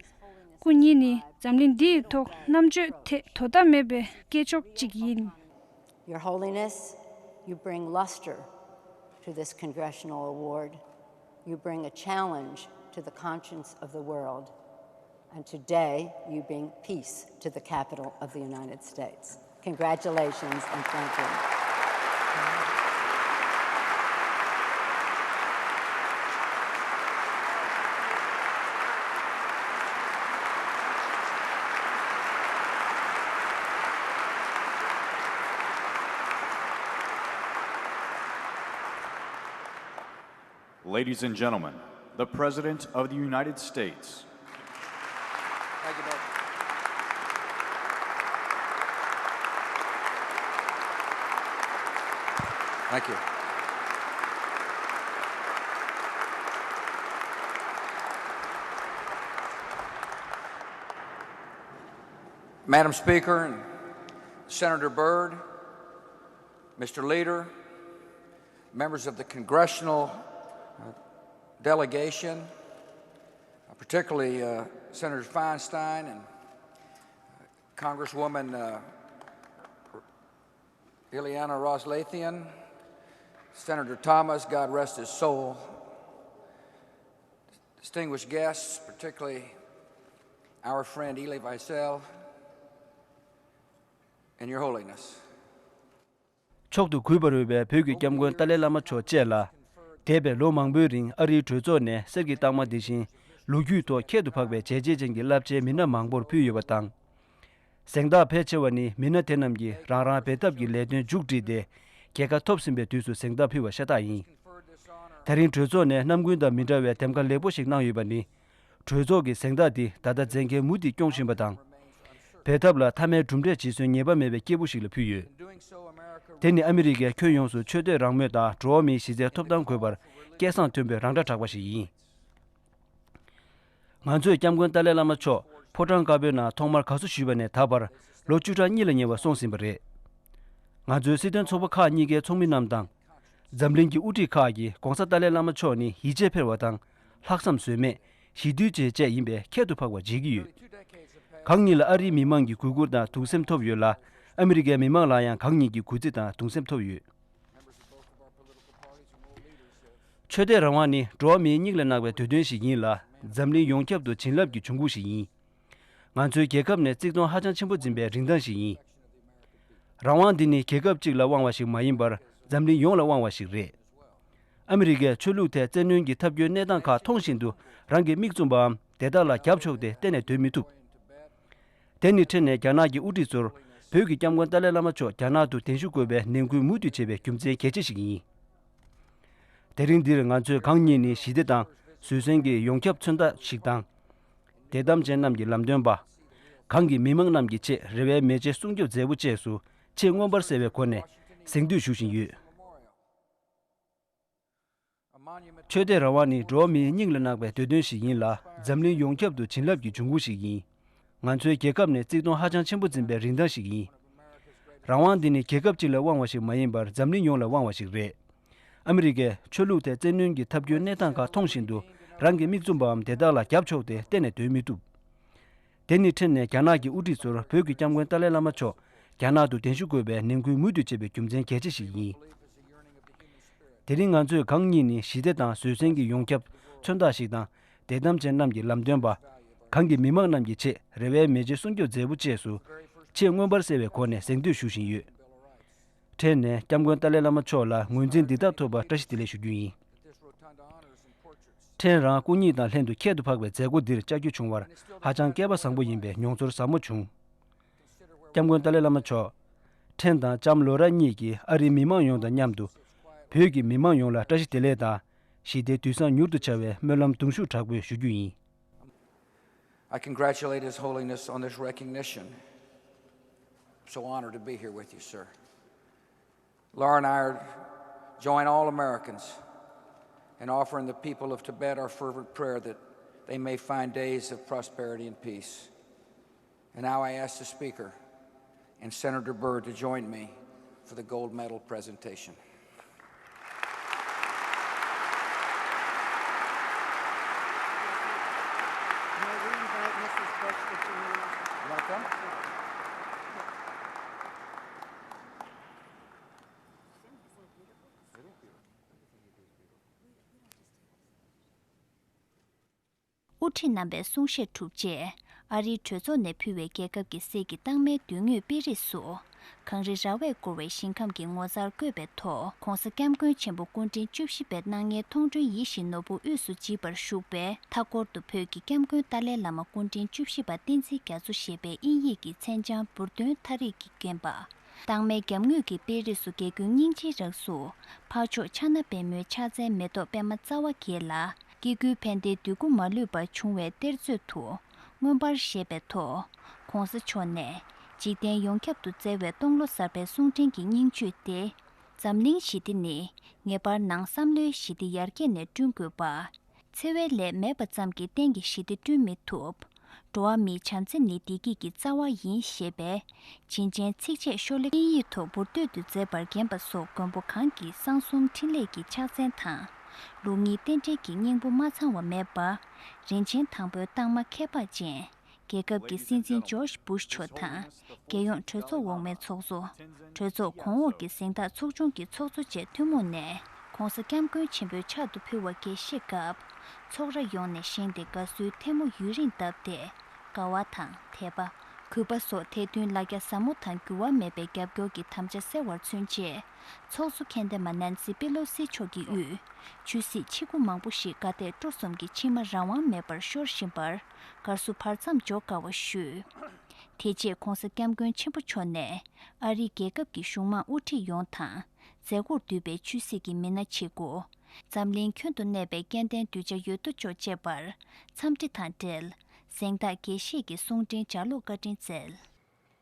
སྐུ་ཉིད་ནི་འཛམ་གླིང་འདི་ཡི་ཐོག་རྣམ་དཔྱོད་ཐད་དོ་ཟླ་མེད་པའི་སྐྱེས་མཆོག་ཅིག་ཡིན། Your Holiness, you bring luster to this congressional award. You bring a challenge to the conscience of the world. And today, you bring peace to the capital of the United States. Congratulations and thank you. Ladies and gentlemen, the President of the United States. Thank you, Mister Thank you. Madam Speaker and Senator Byrd, Mister Leader, members of the congressional, uh, delegation, uh, particularly, uh, Senator Feinstein and Congresswoman, uh, Ileana Ros-Lehtinen, Senator Thomas, God rest his soul, distinguished guests, particularly our friend Elie Wiesel, and Your Holiness. མཆོག་ཏུ་གུས་པར་འོས་པའི་བོད་ཀྱི་སྐྱབས་མགོན་ཏཱ་ལའི་བླ་མ་མཆོག་བཅས་ལ། འདས་པའི་ལོ་མང་པོའི་རིང་ཨ་རིའི་གྲོས་ཚོགས་ནས་གསེར་གྱི་རྟགས་མ་འདི་བཞིན་ལོ་རྒྱུས་ཐོག་ཁྱད་དུ་འཕགས་པའི་བྱས་རྗེས་ཅན་གྱི་རླབས་ཆེའི་མི་སྣ་མང་པོར་ཕུལ་ཡོད་པ་དང་། གཟེངས་རྟགས་ཕལ་ཆེ་བ་ནི་མི་སྣ་དེ་རྣམས་ཀྱིས་རང་རང་འབད་འཐབ་ཀྱི་ལས་དོན་མཇུག་བསྒྲིལ་ཏེ་རྒྱལ་ཁ་ཐོབ་ཟིན་པའི་དུས་སུ་གཟེངས་རྟགས་ཕུལ་བ་ཤ་སྟག་ཡིན། ད་རིང་གྲོས་ཚོགས་ནས་རྣམ་ཀུན་དང་མི་འདྲ་བའི་འདེམས་ཀ་ལེགས་པོ་ཞིག་གནང་ཡོད་པ་ནི། གྲོས་ཚོགས་ཀྱི་གཟེངས་རྟགས་འདི་ད་ལྟ་མཛད་འགན་མུ་མཐུད་སྐྱོང་བཞིན་པ་དང་། འབད་འཐབ་ལ་མཐའ་མའི་གྲུབ་འབྲས་འབྱེད་སྲོལ་ངེས་པ་མེད་པའི་སྐྱེས་བུ་ཞིག་ལ་ཕུལ་ཡོད། དེ་ནི་ཨ་མི་རི་ཀས་ཁྱོན་ཡོངས་སུ་ཆོས་དད་རང་མོས་དང་འགྲོ་བ་མིའི་གཞི་རྩའི་ཐོབ་ཐང་དགོས་པར་སྐད་གསང་མཐོན་པོས་རང་སྒྲ་གྲགས་པ་ཞིག་ཡིན། ང་ཚོས་སྐྱབས་མགོན་ཏཱ་ལའི་བླ་མ་མཆོག་ཕོ་བྲང་དཀར་པོའི་ནང་ཐོག་མར་དགའ་བསུ་ཞུས་པ་ནས་ད་བར་ལོ་བཅུ་ཕྲག་གཉིས་ལ་ཉེ་བ་སོང་ཟིན་པ་རེད། ང་ཚོའི་སྲིད་དོན་ཚོགས་པ་ཁག་གཉིས་ཀའི་ཚོགས་མི་རྣམས་དང་། འཛམ་གླིང་གི་དབུ་ཁྲིད་ཁག་གིས་གོང་ས་ཏཱ་ལའི་བླ་མ་མཆོག་ནི་ཡིད་ཆེས་འཕེར་བ་དང་། ལྷག་བསམ་ཟོལ་མེད། ཞི་དུལ་ཅན་བཅས་ཡིན་པས་ཁྱད་དུ་འཕགས་པ་མཇལ་གྱི་ཡོད། གང་ཉིད་ལ་ཨ་རིའི་མི་མང་གི་གུས་བཀུར་དང་གདུང་སེམས་ཐོབ་ཡོད་ལ། ཨ་མི་རི་ཀའི་མི་མང་ལ་ཡང་གང་ཉིད་ཀྱི་གུས་བརྩི་དང་གདུང་སེམས་ཐོབ་ཡོད། ཆོས་དད་རང་དབང་ནི་འགྲོ་བ་མིའི་སྙིང་ལ་བརྣག་པའི་འདོད་དོན་ཞིག་ཡིན་ལ། འཛམ་གླིང་ཡོངས་ཁྱབ་ཏུ་བྱིན་རླབས་ཀྱི་འབྱུང་ཁུངས་ཤིག་ཡིན། ང་ཚོའི་རྒྱལ་ཁབ་ནས་བརྩེ་དུང་ཧ་ཅང་ཆེན་པོ་འཛིན་པའི་རིན་ཐང་ཞིག་ཡིན། རང་དབང་འདི་ནི་རྒྱལ་ཁབ་གཅིག་ལ་དབང་བ་ཞིག་མ་ཡིན་པར་འཛམ་གླིང་ཡོངས་ལ་དབང་བ་ཞིག་རེད། ཨ་མི་རི་ཀས་ཆོས་ལུགས་ཐད་བཙན་གནོན་གྱི་ཐབས་སྐྱོའི་གནས་སྟངས་ཁག་མཐོང་བཞིན་དུ་རང་གི་མིག་བཙུམ་པའམ་དེ་དག་ལ་རྒྱབ་ཕྱོགས་ཏེ་གཏན་ནས་སྡོད་མི་ཐུབ། དེ་ནི་ཕྲན་ནས་རྒྱ་ནག་གི་དབུ་ཁྲིད་ཚོར་བོད་ཀྱི་སྐྱབས་མགོན་ཏཱ་ལའི་བླ་མ་མཆོག་རྒྱ་ནག་ཏུ་གདན་ཞུ་དགོས་པའི་ནན་སྐུལ་མུ་མཐུད་བྱས་པའི་རྒྱུ་མཚན་གལ་ཆེ་ཞིག་ཡིན། དེ་རིང་འདིར་ང་ཚོས་གང་ཉིད་ནི་ཞི་བདེ་དང་བཟོད་བསྲན་གྱི་ཡོངས་ཁྱབ་མཚོན་རྟགས་ཤིག་དང་། དད་དམ་ཅན་རྣམས་ཀྱི་ལམ་སྟོན་པ། གང་གི་མི་མང་རྣམས་ཀྱི་ཆེད་རེ་བའི་མེ་ལྕེ་སྲུང་སྐྱོབ་མཛད་པོ་བཅས་སུ་ཆེས་མངོན་པར་གསལ་བའི་སྒོ་ནས་གཟེངས་བསྟོད་ཞུ་བཞིན་ཡོད། ཆོས་དད་རང་དབང་ནི་འགྲོ་བ་མིའི་སྙིང་ལ་བརྣག་པའི་འདོད་དོན་ཞིག་ཡིན་ལ། འཛམ་གླིང་ཡོངས་ཁྱབ་ཏུ་བྱིན་རླབས་ཀྱི་འབྱུང་ཁུངས་ཤིག་ཡིན། ང་ཚོའི་རྒྱལ་ཁབ་ནས་བརྩེ་དུང་ཧ་ཅང་ཆེན་པོ་འཛིན་པའི་རིན་ཐང་ཞིག་ཡིན། རང་དབང་འདི་ནི་རྒྱལ་ཁབ་གཅིག་ལ་དབང་བ་ཞིག་མ་ཡིན་པར་འཛམ་གླིང་ཡོངས་ལ་དབང་བ་ཞིག་རེད། ཨ་མི་རི་ཀས་ཆོས་ལུགས་ཐད་བཙན་གནོན་གྱི་ཐབས་སྐྱོའི་གནས་སྟངས་ཁག་མཐོང་བཞིན་དུ་རང་གི་མིག་བཙུམ་པའམ་དེ་དག་ལ་རྒྱབ་ཕྱོགས་ཏེ་གཏན་ནས་སྡོད་མི་ཐུབ། དེ་ནི་ཕྲན་ནས་རྒྱ་ནག་གི་དབུ་ཁྲིད་ཚོར་བོད་ཀྱི་སྐྱབས་མགོན་ཏཱ་ལའི་བླ་མ་མཆོག་རྒྱ་ནག་ཏུ་གདན་ཞུ་དགོས་པའི་ནན་སྐུལ་མུ་མཐུད་བྱས་པའི་རྒྱུ་མཚན་གལ་ཆེ་ཞིག་ཡིན། དེ་རིང་ང་ཚོས་གང་ཉིད་ནི་ཞི་བདེ་དང་བཟོད་བསྲན་གྱི་ཡོངས་ཁྱབ་མཚོན་རྟགས་ཤིག་དང་། བདེན་གཏམ་ཅན་རྣམས་ཀྱི་ལམ་སྟོན་པ། གང་གི་མི་མང་རྣམས་ཀྱི་ཆེད་རེ་བའི་མེ་ལྕེ་སྲུང་སྐྱོབ་མཛད་པོ་བཅས་སུ། ཆེས་མངོན་པར་གསལ་བའི་སྒོ་ནས་གཟེངས་བསྟོད་ཞུ་བཞིན་ཡོད། ཕྲན་ནས་སྐྱབས་མགོན་ཏཱ་ལའི་བླ་མ་མཆོག་ལ་ངོས་འཛིན་འདི་ལྟར་ཐོབ་པར་བཀྲ་ཤིས་བདེ་ལེགས་ཞུ་རྒྱུ་ཡིན། ཕྲན་རང་སྐུ་ཉིད་དང་ལྷན་དུ་ཁྱད་དུ་འཕགས་པའི་མཛད་སྒོ་འདིར་བཅར་རྒྱུ་བྱུང་བར་ཧ་ཅང་སྐལ་པ་བཟང་པོ་ཡིན་པའི་མྱོང་ཚོར་ཟབ་མོ་བྱུང་། སྐྱབས་མགོན་ཏཱ་ལའི་བླ་མ་མཆོག་ཕྲན་དང་ལྕམ་ལོ་ར་གཉིས་ཀྱིས་ཨ་རིའི་མི་མང་ཡོངས་དང་མཉམ་དུ། བོད་ཀྱི་མི་མང་ཡོངས་ལ་བཀྲ་ཤིས་བདེ་ལེགས་དང་། ཞི་བདེ་དུས་བཟང་མྱུར་དུ་འཆར་བའི་སྨོན་ལམ་གདུང་ཤུགས་དྲག་པོས་ཞུ་རྒྱུ་ཡིན། I congratulate His Holiness on this recognition. I'm so honored to be here with you, sir. Laura and I are, join all Americans in offering the people of Tibet our fervent prayer that they may find days of prosperity and peace. And now I ask the Speaker and Senator Byrd to join me for the gold medal presentation. May we invite Missus Bush to join us? Welcome. དབུ་ཁྲིད་རྣམ་པའི་གསུང་བཤད་གྲུབ་རྗེས། ཨ་རིའི་གྲོས་ཚོགས་ནས་ཕུལ་བའི་རྒྱལ་ཁབ་ཀྱི་གསེར་གྱི་རྟགས་མའི་མདུན་ངོས་དཔེ་རིས་སུ། གངས་རི་ར་བས་བསྐོར་བའི་ཞིང་ཁམས་ཀྱི་ངོ་མཚར་བཀོད་པའི་ཐོག ྋགོང་ས་ྋསྐྱབས་མགོན་ཆེན་པོ་སྐུ་ཕྲེང་བཅུ་བཞི་པའི་སྣང་བརྙན་མཐོང་གྲོལ་ཡིད་བཞིན་ནོར་བུ་དབུས་སུ་བརྗིད་པར་བཞུགས་པའི་མཐའ་སྐོར་དུ་བོད་ཀྱི་སྐྱབས་མགོན་ཏཱ་ལའི་བླ་མ་སྐུ་ཕྲེང་བཅུ་བཞི་པ་བསྟན་འཛིན་རྒྱ་མཚོ་ཞེས་པའི་དབྱིན་ཡིག་གི་མཚན་བྱང་འབུར་སྟོན་མཐའ་རིས་ཀྱིས་བརྒྱན་པ། རྟགས་མའི་རྒྱབ་ངོས་ཀྱི་དཔེ་རིས་སུ་རྒྱལ་ཀུན་སྙིང་རྗེའི་རང་གཟུགས་འཕགས་མཆོག་ཕྱག་ན་པདྨོའི་ཕྱག་མཚན་མེ་ཏོག་པད་མ་རྩ་བ་བརྒྱད་ལ། སྐྱེ་དགུའི་ཕན་བདེའི་འདོད་དགུ་མ་ལུས་པ་འབྱུང་བའི་གཏེར་མཛོད་དུ་མངོན་པར་བཞེས་པའི་ཐོག ྋགོང་ས་མཆོག་ནས་འཇིག་རྟེན་ཡོངས་ཁྱབ་ཏུ་བསྩལ་བའི་སྟོང་ལོ་གསར་པའི་གསུང་འཕྲིན་གྱི་སྙིང་བཅུད་ཏེ། འཛམ་གླིང་ཞི་བདེ་ནི་ངེས་པར་ནང་བསམ་བློའི་ཞི་བདེ་ཡར་རྒྱས་ནས་བསྐྲུན་དགོས་པ། འཚེ་བའི་ལས་མེད་པ་ཙམ་གྱིས་གཏན་གྱི་ཞི་བདེ་བསྐྲུན་མི་ཐུབ། འགྲོ་བ་མིའི་བྱམས་བརྩེ་ནི་བདེ་སྐྱིད་ཀྱི་རྩ་བ་ཡིན་ཞེས་པའི་བྱིན་ཅན་ཚིགས་བཅད་ཤོ་ལོ་ཀ་དབྱིན་ཡིག་ཐོག་འབུར་དོད་དུ་མཛད་པར་བརྒྱན་པ་སོགས་མགོན་པོ་གང་གི་གསང་གསུམ་འཕྲིན་ལས་ཀྱི་ཕྱག་མཚན་དང་། ལུགས་གཉིས་རྟེན་འབྲེལ་གྱི་སྙིང་པོ་མ་ཚང་བ་མེད་པ། རིན་ཆེན་དང་པོའི་རྟགས་མ་ཁྱད་འཕགས་ཅན། རྒྱལ་ཁབ་ཀྱི་སྲིད་འཛིན་ཇོརྗ་བྷུཤ་མཆོག་དང་། རྒྱལ་ཡོངས་གྲོས་ཚོགས་འོག་མའི་ཚོགས་གཙོ། གྲོས་ཚོགས་གོང་འོག་གི་གཟེངས་རྟགས་ཚོགས་ཆུང་གི་ཚོགས་གཙོ་བཅས་ཐུན་མོང་ནས་ྋགོང་ས་ྋསྐྱབས་མགོན་ཆེན་པོའི་ཕྱག་ཏུ་ཕུལ་བ་དགྱེས་བཞེས་སྐབས། ཚོགས་ར་ཡོངས་ནས་བཞེངས་ཏེ་དགའ་བསུའི་ཐལ་མོ་ཡུན་རིང་བརྡབས་ཏེ། དགའ་བ་དང་དད་པ། གུས་པ་སོགས་ཐད་འདོན་ལ་རྒྱ་ཟབ་མོ་དང་འགྱུར་བ་མེད་པའི་རྒྱབ་སྐྱོར་གྱི་དམ་བཅའ་གསལ་བར་མཚོན་ཆེད། ཚོགས་གཙོ་མཁྱེན་ལྡན་མ་ནན་སི་པེ་ལོ་སི་མཆོག་གི་དབུས། ཆོས་སྲིད་ཆེ་དགུ་མང་པོ་ཞིག་དགའ་དད་སྤྲོ་གསུམ་གྱི་མཆི་མ་རང་དབང་མེད་པར་ཤོར་བཞིན་པར། དགའ་བསུ་བར་མཚམས་འཇོག་དཀའ་བ་ཞུས། དེ་རྗེས་ྋགོང་ས་ྋསྐྱབས་མགོན་ཆེན་པོ་མཆོག་ནས་ཨ་རིའི་རྒྱལ་ཁབ་ཀྱི་གཞུང་མང་དབུ་ཁྲིད་ཡོངས་དང་། མཛད་སྒོར་འདུས་པའི་ཆོས་སྲིད་ཀྱི་མི་སྣ་ཆེ་དགུ། འཛམ་གླིང་ཁྱོན་དུ་གནས་པའི་སྐལ་ལྡན་གདུལ་བྱ་ཡོད་དོ་ཅོག་བཅས་པར་འཚམས་འདྲི་དང་འབྲེལ། གཟེངས་རྟགས་དགྱེས་བཞེས་ཀྱི་གསུང་འཕྲིན་ལྗགས་ཀློག་བཀའ་དྲིན་སྩལ།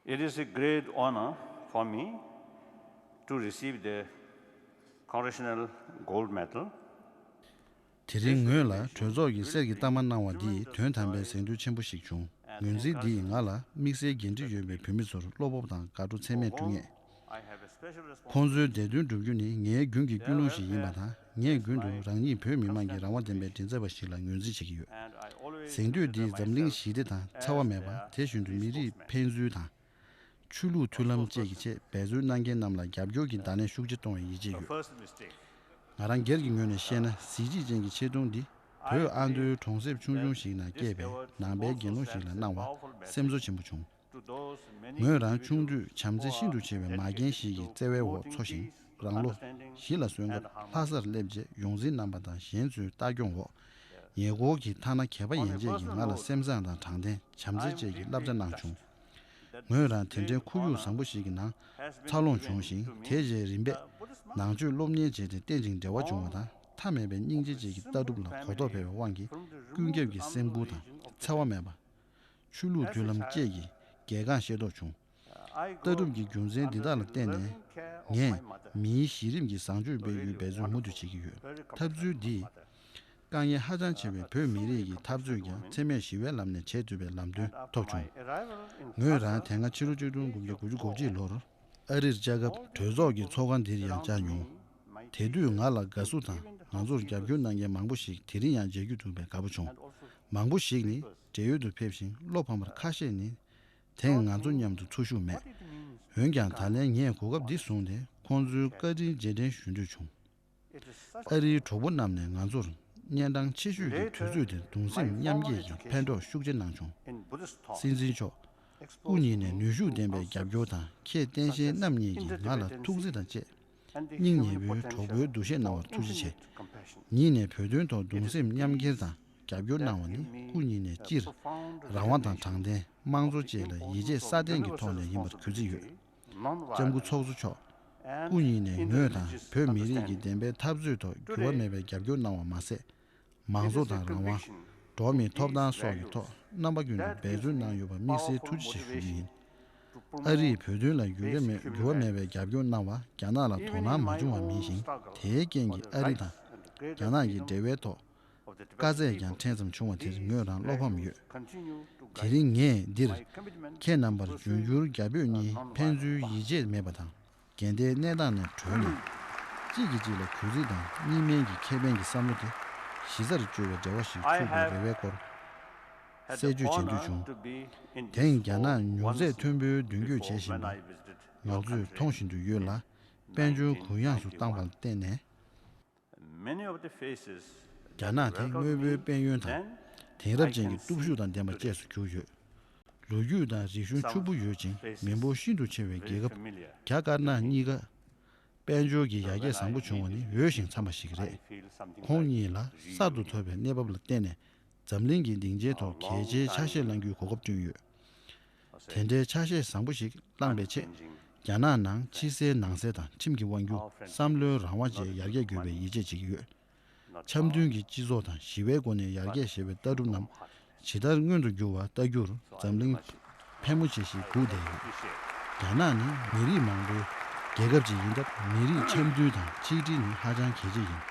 It is a great honor for me to receive the Congressional Gold Medal. དེ་རིང་ངོས་ལ་གྲོས་ཚོགས་ཀྱིས་གསེར་གྱི་རྟགས་མ་གནང་བ་འདིས་དོན་དམ་པའི་གཟེངས་བསྟོད་ཆེན་པོ་ཞིག་བྱུང་། ངོས་འཛིན་འདི་ཡིས་ང་ལ་དམིགས་བསལ་འགན་འཁྲི་ཡོད་པའི་བོད་མི་ཚོར་བློ་སྤོབས་དང་དགའ་སྤྲོ་ཚད་མེད་བསྐྲུན་ངེས། ཁོང་ཚོའི་བདེ་དོན་བསྒྲུབ་རྒྱུ་ནི་ངའི་རྒྱུན་གྱི་ཀུན་སློང་ཞིག་ཡིན་པ་དང་། ངས་རྒྱུན་དུ་རང་ཉིད་བོད་མི་མང་གི་རང་དབང་ལྡན་པའི་མགྲིན་ཚབ་པ་ཞིག་ལ་ངོས་འཛིན་བྱེད་ཀྱི་ཡོད། གཟེངས་བསྟོད་འདིས་འཛམ་གླིང་ཞི་བདེ་དང་འཚེ་བ་མེད་པ། དེ་བཞིན་དུ་མི་རིགས་ཕན་ཚུན་དང་། ཆོས་ལུགས་མཐུན་ལམ་བཅས་ཀྱི་ཆེད་འབད་རྩོལ་གནང་མཁན་རྣམས་ལ་རྒྱབ་སྐྱོར་གྱི་བརྡ་ལན་ཤུགས་ཆེ་གཏོང་བའི་ཡིད་ཆེས་ཡོད། ང་རང་སྒེར་གྱི་ངོས་ནས་བཤད་ན། གཟི་བརྗིད་ཅན་གྱི་ཆེ་མཐོང་འདི་བོད་ཨ་མདོའི་གྲོང་གསེབ་ཆུང་ཆུང་ཞིག་ནང་སྐྱེས་པའི་ནང་པའི་དགེ་སློང་ཞིག་ལ་གནང་བ་སེམས་གསོ་ཆེན་པོ་བྱུང་། ངོས་རང་ཆུང་དུས་བྱམས་བརྩེ་ཤིན་ཏུ་ཆེ་བའི་མ་རྒན་ཞིག་གི་བརྩེ་བའི་འོག་འཚོ་ཞིང་། རང་ལོ་བཞི་ལ་སོན་སྐབས་ལྷ་སར་སླེབས་རྗེས་ཡོངས་འཛིན་རྣམ་པ་དང་གཞན་ཚོའི་ལྟ་སྐྱོང་འོག་ཉེ་འཁོར་གྱི་ཐ་ན་གད་པ་ཡན་ཆད་ཀྱིས་ང་ལ་སེམས་བཟང་དང་དྲང་བདེན། བྱམས་བརྩེ་བཅས་ཀྱི་བསླབ་བྱ་གནང་བྱུང་། ངོས་རང་དེ་འདྲའི་ཁོར་ཡུག་བཟང་པོ་ཞིག་གི་ནང་འཚར་ལོངས་བྱུང་ཞིང་། དེ་རྗེས་རིམ་པས་ནང་ཆོས་སློབ་གཉེར་བྱས་ཏེ་རྟེན་ཅིང་འབྲེལ་བ་བྱུང་བ་དང་། མཐའ་མེད་པའི་སྙིང་རྗེ་བཅས་ཀྱི་ལྟ་གྲུབ་ལ་གོ་རྟོགས་འཕེལ་བའི་དབང་གིས། ཀུན་ཁྱབ་ཀྱི་སེམས་ཁུར་དང་འཚེ་བ་མེད་པ། ཆོས་ལུགས་མཐུན་ལམ་བཅས་ཀྱི་གལ་འགངས་ཤེས་རྟོགས་བྱུང་། ལྟ་གྲུབ་ཀྱི་རྒྱུ་མཚན་འདི་དག་ལ་བརྟེན་ནས། ངས་མིའི་གཞི་རིམ་གྱི་བཟང་སྤྱོད་སྤེལ་རྒྱུའི་འབད་བརྩོན་མུ་མཐུད་བྱེད་ཀྱི་ཡོད། ཐབས་ཚུལ་འདིས་ དཀའ་ངལ་ཧ་ཅང་ཆེ་བའི་བོད་མི་རིགས་ཀྱི་འཐབ་རྩོད་ཀྱང་འཚེ་མེད་ཞི་བའི་ལམ་ནས་བྱེད་ཐུབ་པའི་ལམ་སྟོན་ཐོབ་བྱུང་། ངོས་རང་དེ་སྔ་ཕྱི་ལོ་ཆིག་སྟོང་དགུ་བརྒྱ་དགུ་བཅུ་གོ་གཅིག་ལོར་ཨ་རིར་བཅའ་སྐབས་གྲོས་ཚོགས་ཀྱི་ཚོགས་ཁང་འདིར་ཡང་བཅར་མྱོང་། དེ་དུས་ང་ལ་དགའ་བསུ་དང་ང་ཚོར་རྒྱབ་སྐྱོར་གནང་མཁན་མང་པོ་ཞིག་དེ་རིང་ཡང་མཇལ་རྒྱུ་ཐུག་པས་དགའ་པོ་བྱུང་། མང་པོ་ཞིག་ནི་བགྲེས་ཡོལ་དུ་ཕེབས་ཤིང་བློ་ཕམ་པར་ཁ་ཤས་ནི་དེང་ང་ཚོ་མཉམ་དུ་འཚོ་བཞུགས་མེད། འོན་ཀྱང་ད་ལན་ངས་གོ་སྐབས་འདི་བཟུང་སྟེ་ཁོང་ཚོའི་བཀའ་དྲིན་རྗེས་དྲན་ཞུ་འདོད་བྱུང་། ཨ་རིའི་གྲོགས་པོ་རྣམས་ནས་ང་ཚོར་གཉན་འཕྲང་ཆེ་ཤོས་ཀྱི་དུས་ཚོད་དེར་གདུང་སེམས་མཉམ་སྐྱེད་ཀྱི་ཕན་གྲོགས་ཤུགས་ཆེ་གནང་བྱུང་། སྲིད་འཛིན་མཆོག་སྐུ་ཉིད་ནས་ནུས་ཤུགས་ལྡན་པའི་རྒྱབ་སྐྱོར་དང་ཁྱེད་བསྟན་ཤེས་རྣམ་གཉིས་ཀྱིས་ང་ལ་ཐུགས་བརྩེ་དང་བཅས། སྙིང་ཉེ་བོའི་གྲོགས་པོའི་འདུ་ཤེས་གནང་བར་ཐུགས་རྗེ་ཆེ། ཉིད་ནས་བོད་དོན་ཐོག་གདུང་སེམས་མཉམ་སྐྱེད་དང་རྒྱབ་སྐྱོར་གནང་བ་ནི་སྐུ་ཉིད་ནས་སྤྱིར་རང་དབང་དང་དྲང་བདེན་དམངས་གཙོ་བཅས་ལ་ཡིད་ཆེས་སྲ་བརྟན་གྱི་ཐོག་ནས་ཡིན་པར་གུས་བརྩི་ཡོད། ལྕམ་སྐུ་ཚོགས་གཙོ་མཆོག་སྐུ་ཉིད་ནས་ངོས་དང་བོད་མི་རིགས་ཀྱི་བདེན་པའི་འཐབ་རྩོད་ཐོག་འགྱུར་བ་མེད་པའི་རྒྱབ་སྐྱོར་གནང་བ་མ་ཟད། མང་གཙོ་དང་རང་དབང་། འགྲོ་བ་མིའི་ཐོབ་ཐང་སོགས་ཀྱི་ཐོག་རྣམ་པ་ཀུན་ནས་འབད་བརྩོན་གནང་ཡོད་པར་དམིགས་བསལ་ཐུགས་རྗེ་ཆེ་ཞུ་རྒྱུ་ཡིན། ཨ་རིས་བོད་དོན་ལ་འགྱུར་བ་མེད་འགྱུར་བ་མེད་པའི་རྒྱབ་སྐྱོར་གནང་བ་རྒྱ་ནག་ལ་དོ་སྣང་མ་བྱུང་བ་མིན་ཞིང་། དེའི་རྐྱེན་གྱིས་ཨ་རི་དང་རྒྱ་ནག་གི་འབྲེལ་བའི་ཐོག་དཀའ་ཚེགས་ཀྱང་ཕྲན་ཙམ་བྱུང་བ་དེར་ངོས་རང་བློ་ཕམ་ཡོད། དེ་རིང་ངས་འདིར་ཁྱེད་རྣམ་པར་འབྱུང་འགྱུར་རྒྱ་བོད་གཉིས་ཕན་ཚུན་ཡིད་ཆེས་མེད་པ་དང་། འགལ་ཟླའི་གནས་སྟངས་ནས་གྲོལ་ནས། གཅིག་གིས་གཅིག་ལ་གུས་བརྩི་དང་གཉིས་སྨན་གྱི་ཁེ་ཕན་གྱི་བསམ་བློ་དེ་གཞི་རྩར་བཅོལ་བའི་འབྲེལ་བ་ཞིག་ཚུགས་དགོས་རེ་བའི་སྐོར་གསལ་བརྗོད་བྱེད་འདོད་བྱུང་། དེང་རྒྱ་ནག་མྱོང་ཚད་མཐོན་པོའི་མདུན་སྐྱོད་བྱེད་བཞིན་པ་ང་ཚོས་མཐོང་བཞིན་དུ་ཡོད་ལ། དཔལ་འབྱོར་གུ་ཡངས་སུ་བཏང་བར་བརྟེན་ནས། Many of the faces རྒྱ་ནག་དེ་དངོས་པོའི་དཔལ་ཡོན་དང་དེང་རབས་ཅན་གྱི་སྟོབས་ཤུགས་དང་ལྡན་པ་བཅས་སུ་གྱུར་ཡོད། ལོ་རྒྱུས་དང་རིག་གཞུང་ཕྱུག་པོ་ཡོད་ཅིང་མི་འབོར་ཤིན་ཏུ་ཆེ་བའི་རྒྱལ་ཁབ་རྒྱ་དཀར་ནག་གཉིས་ཀ་དཔལ་འབྱོར་གྱི་ཡར་རྒྱས་བཟང་པོ་བྱུང་བ་ནི་འོས་ཤིང་འཚམ་པ་ཞིག་རེད། ཁོང་གཉིས་ལ་གསར་དུ་ཐོབ་པའི་གནས་བབ་ལ་བརྟེན་ནས་འཛམ་གླིང་གི་སྡིངས་ཆའི་ཐོག་གལ་ཆེའི་ཆ་ཤས་བླང་རྒྱུའི་གོ་སྐབས་བསྐྲུན་ཡོད། དེ་འདྲའི་ཆ་ཤས་བཟང་པོ་ཞིག་བླངས་པའི་ཆེད། རྒྱ་ནག་ནང་ཕྱི་གསལ་ནང་གསལ་དང་ཁྲིམས་ཀྱི་དབང་སྒྱུར། བསམ་བློའི་རང་དབང་བཅས་ཡར་རྒྱས་དགོས་པའི་ཡིད་ཆེས་བྱེད་ཀྱི་ཡོད། འཆམ་མཐུན་གྱི་སྤྱི་ཚོགས་དང་ཞི་བའི་སྒོ་ནས་ཡར་རྒྱས་ཞེས་པའི་ལྟ་གྲུབ་རྣམས་ཇི་ལྟར་མངོན་དུ་འགྱུར་བ་ལྟ་རྒྱུར་འཛམ་གླིང་ཕལ་མོ་ཆེ་ཞིག་སྒུག་བསྡད་ཡོད། རྒྱ་ནག་ནི་མི་རིགས་མང་པོའི་རྒྱལ་ཁབ་ཅིག་ཡིན་སྟབས། མི་རིགས་འཆམ་མཐུན་དང་ཆིག་སྒྲིལ་ནི་ཧ་ཅང་གལ་ཆེ་ཡིན།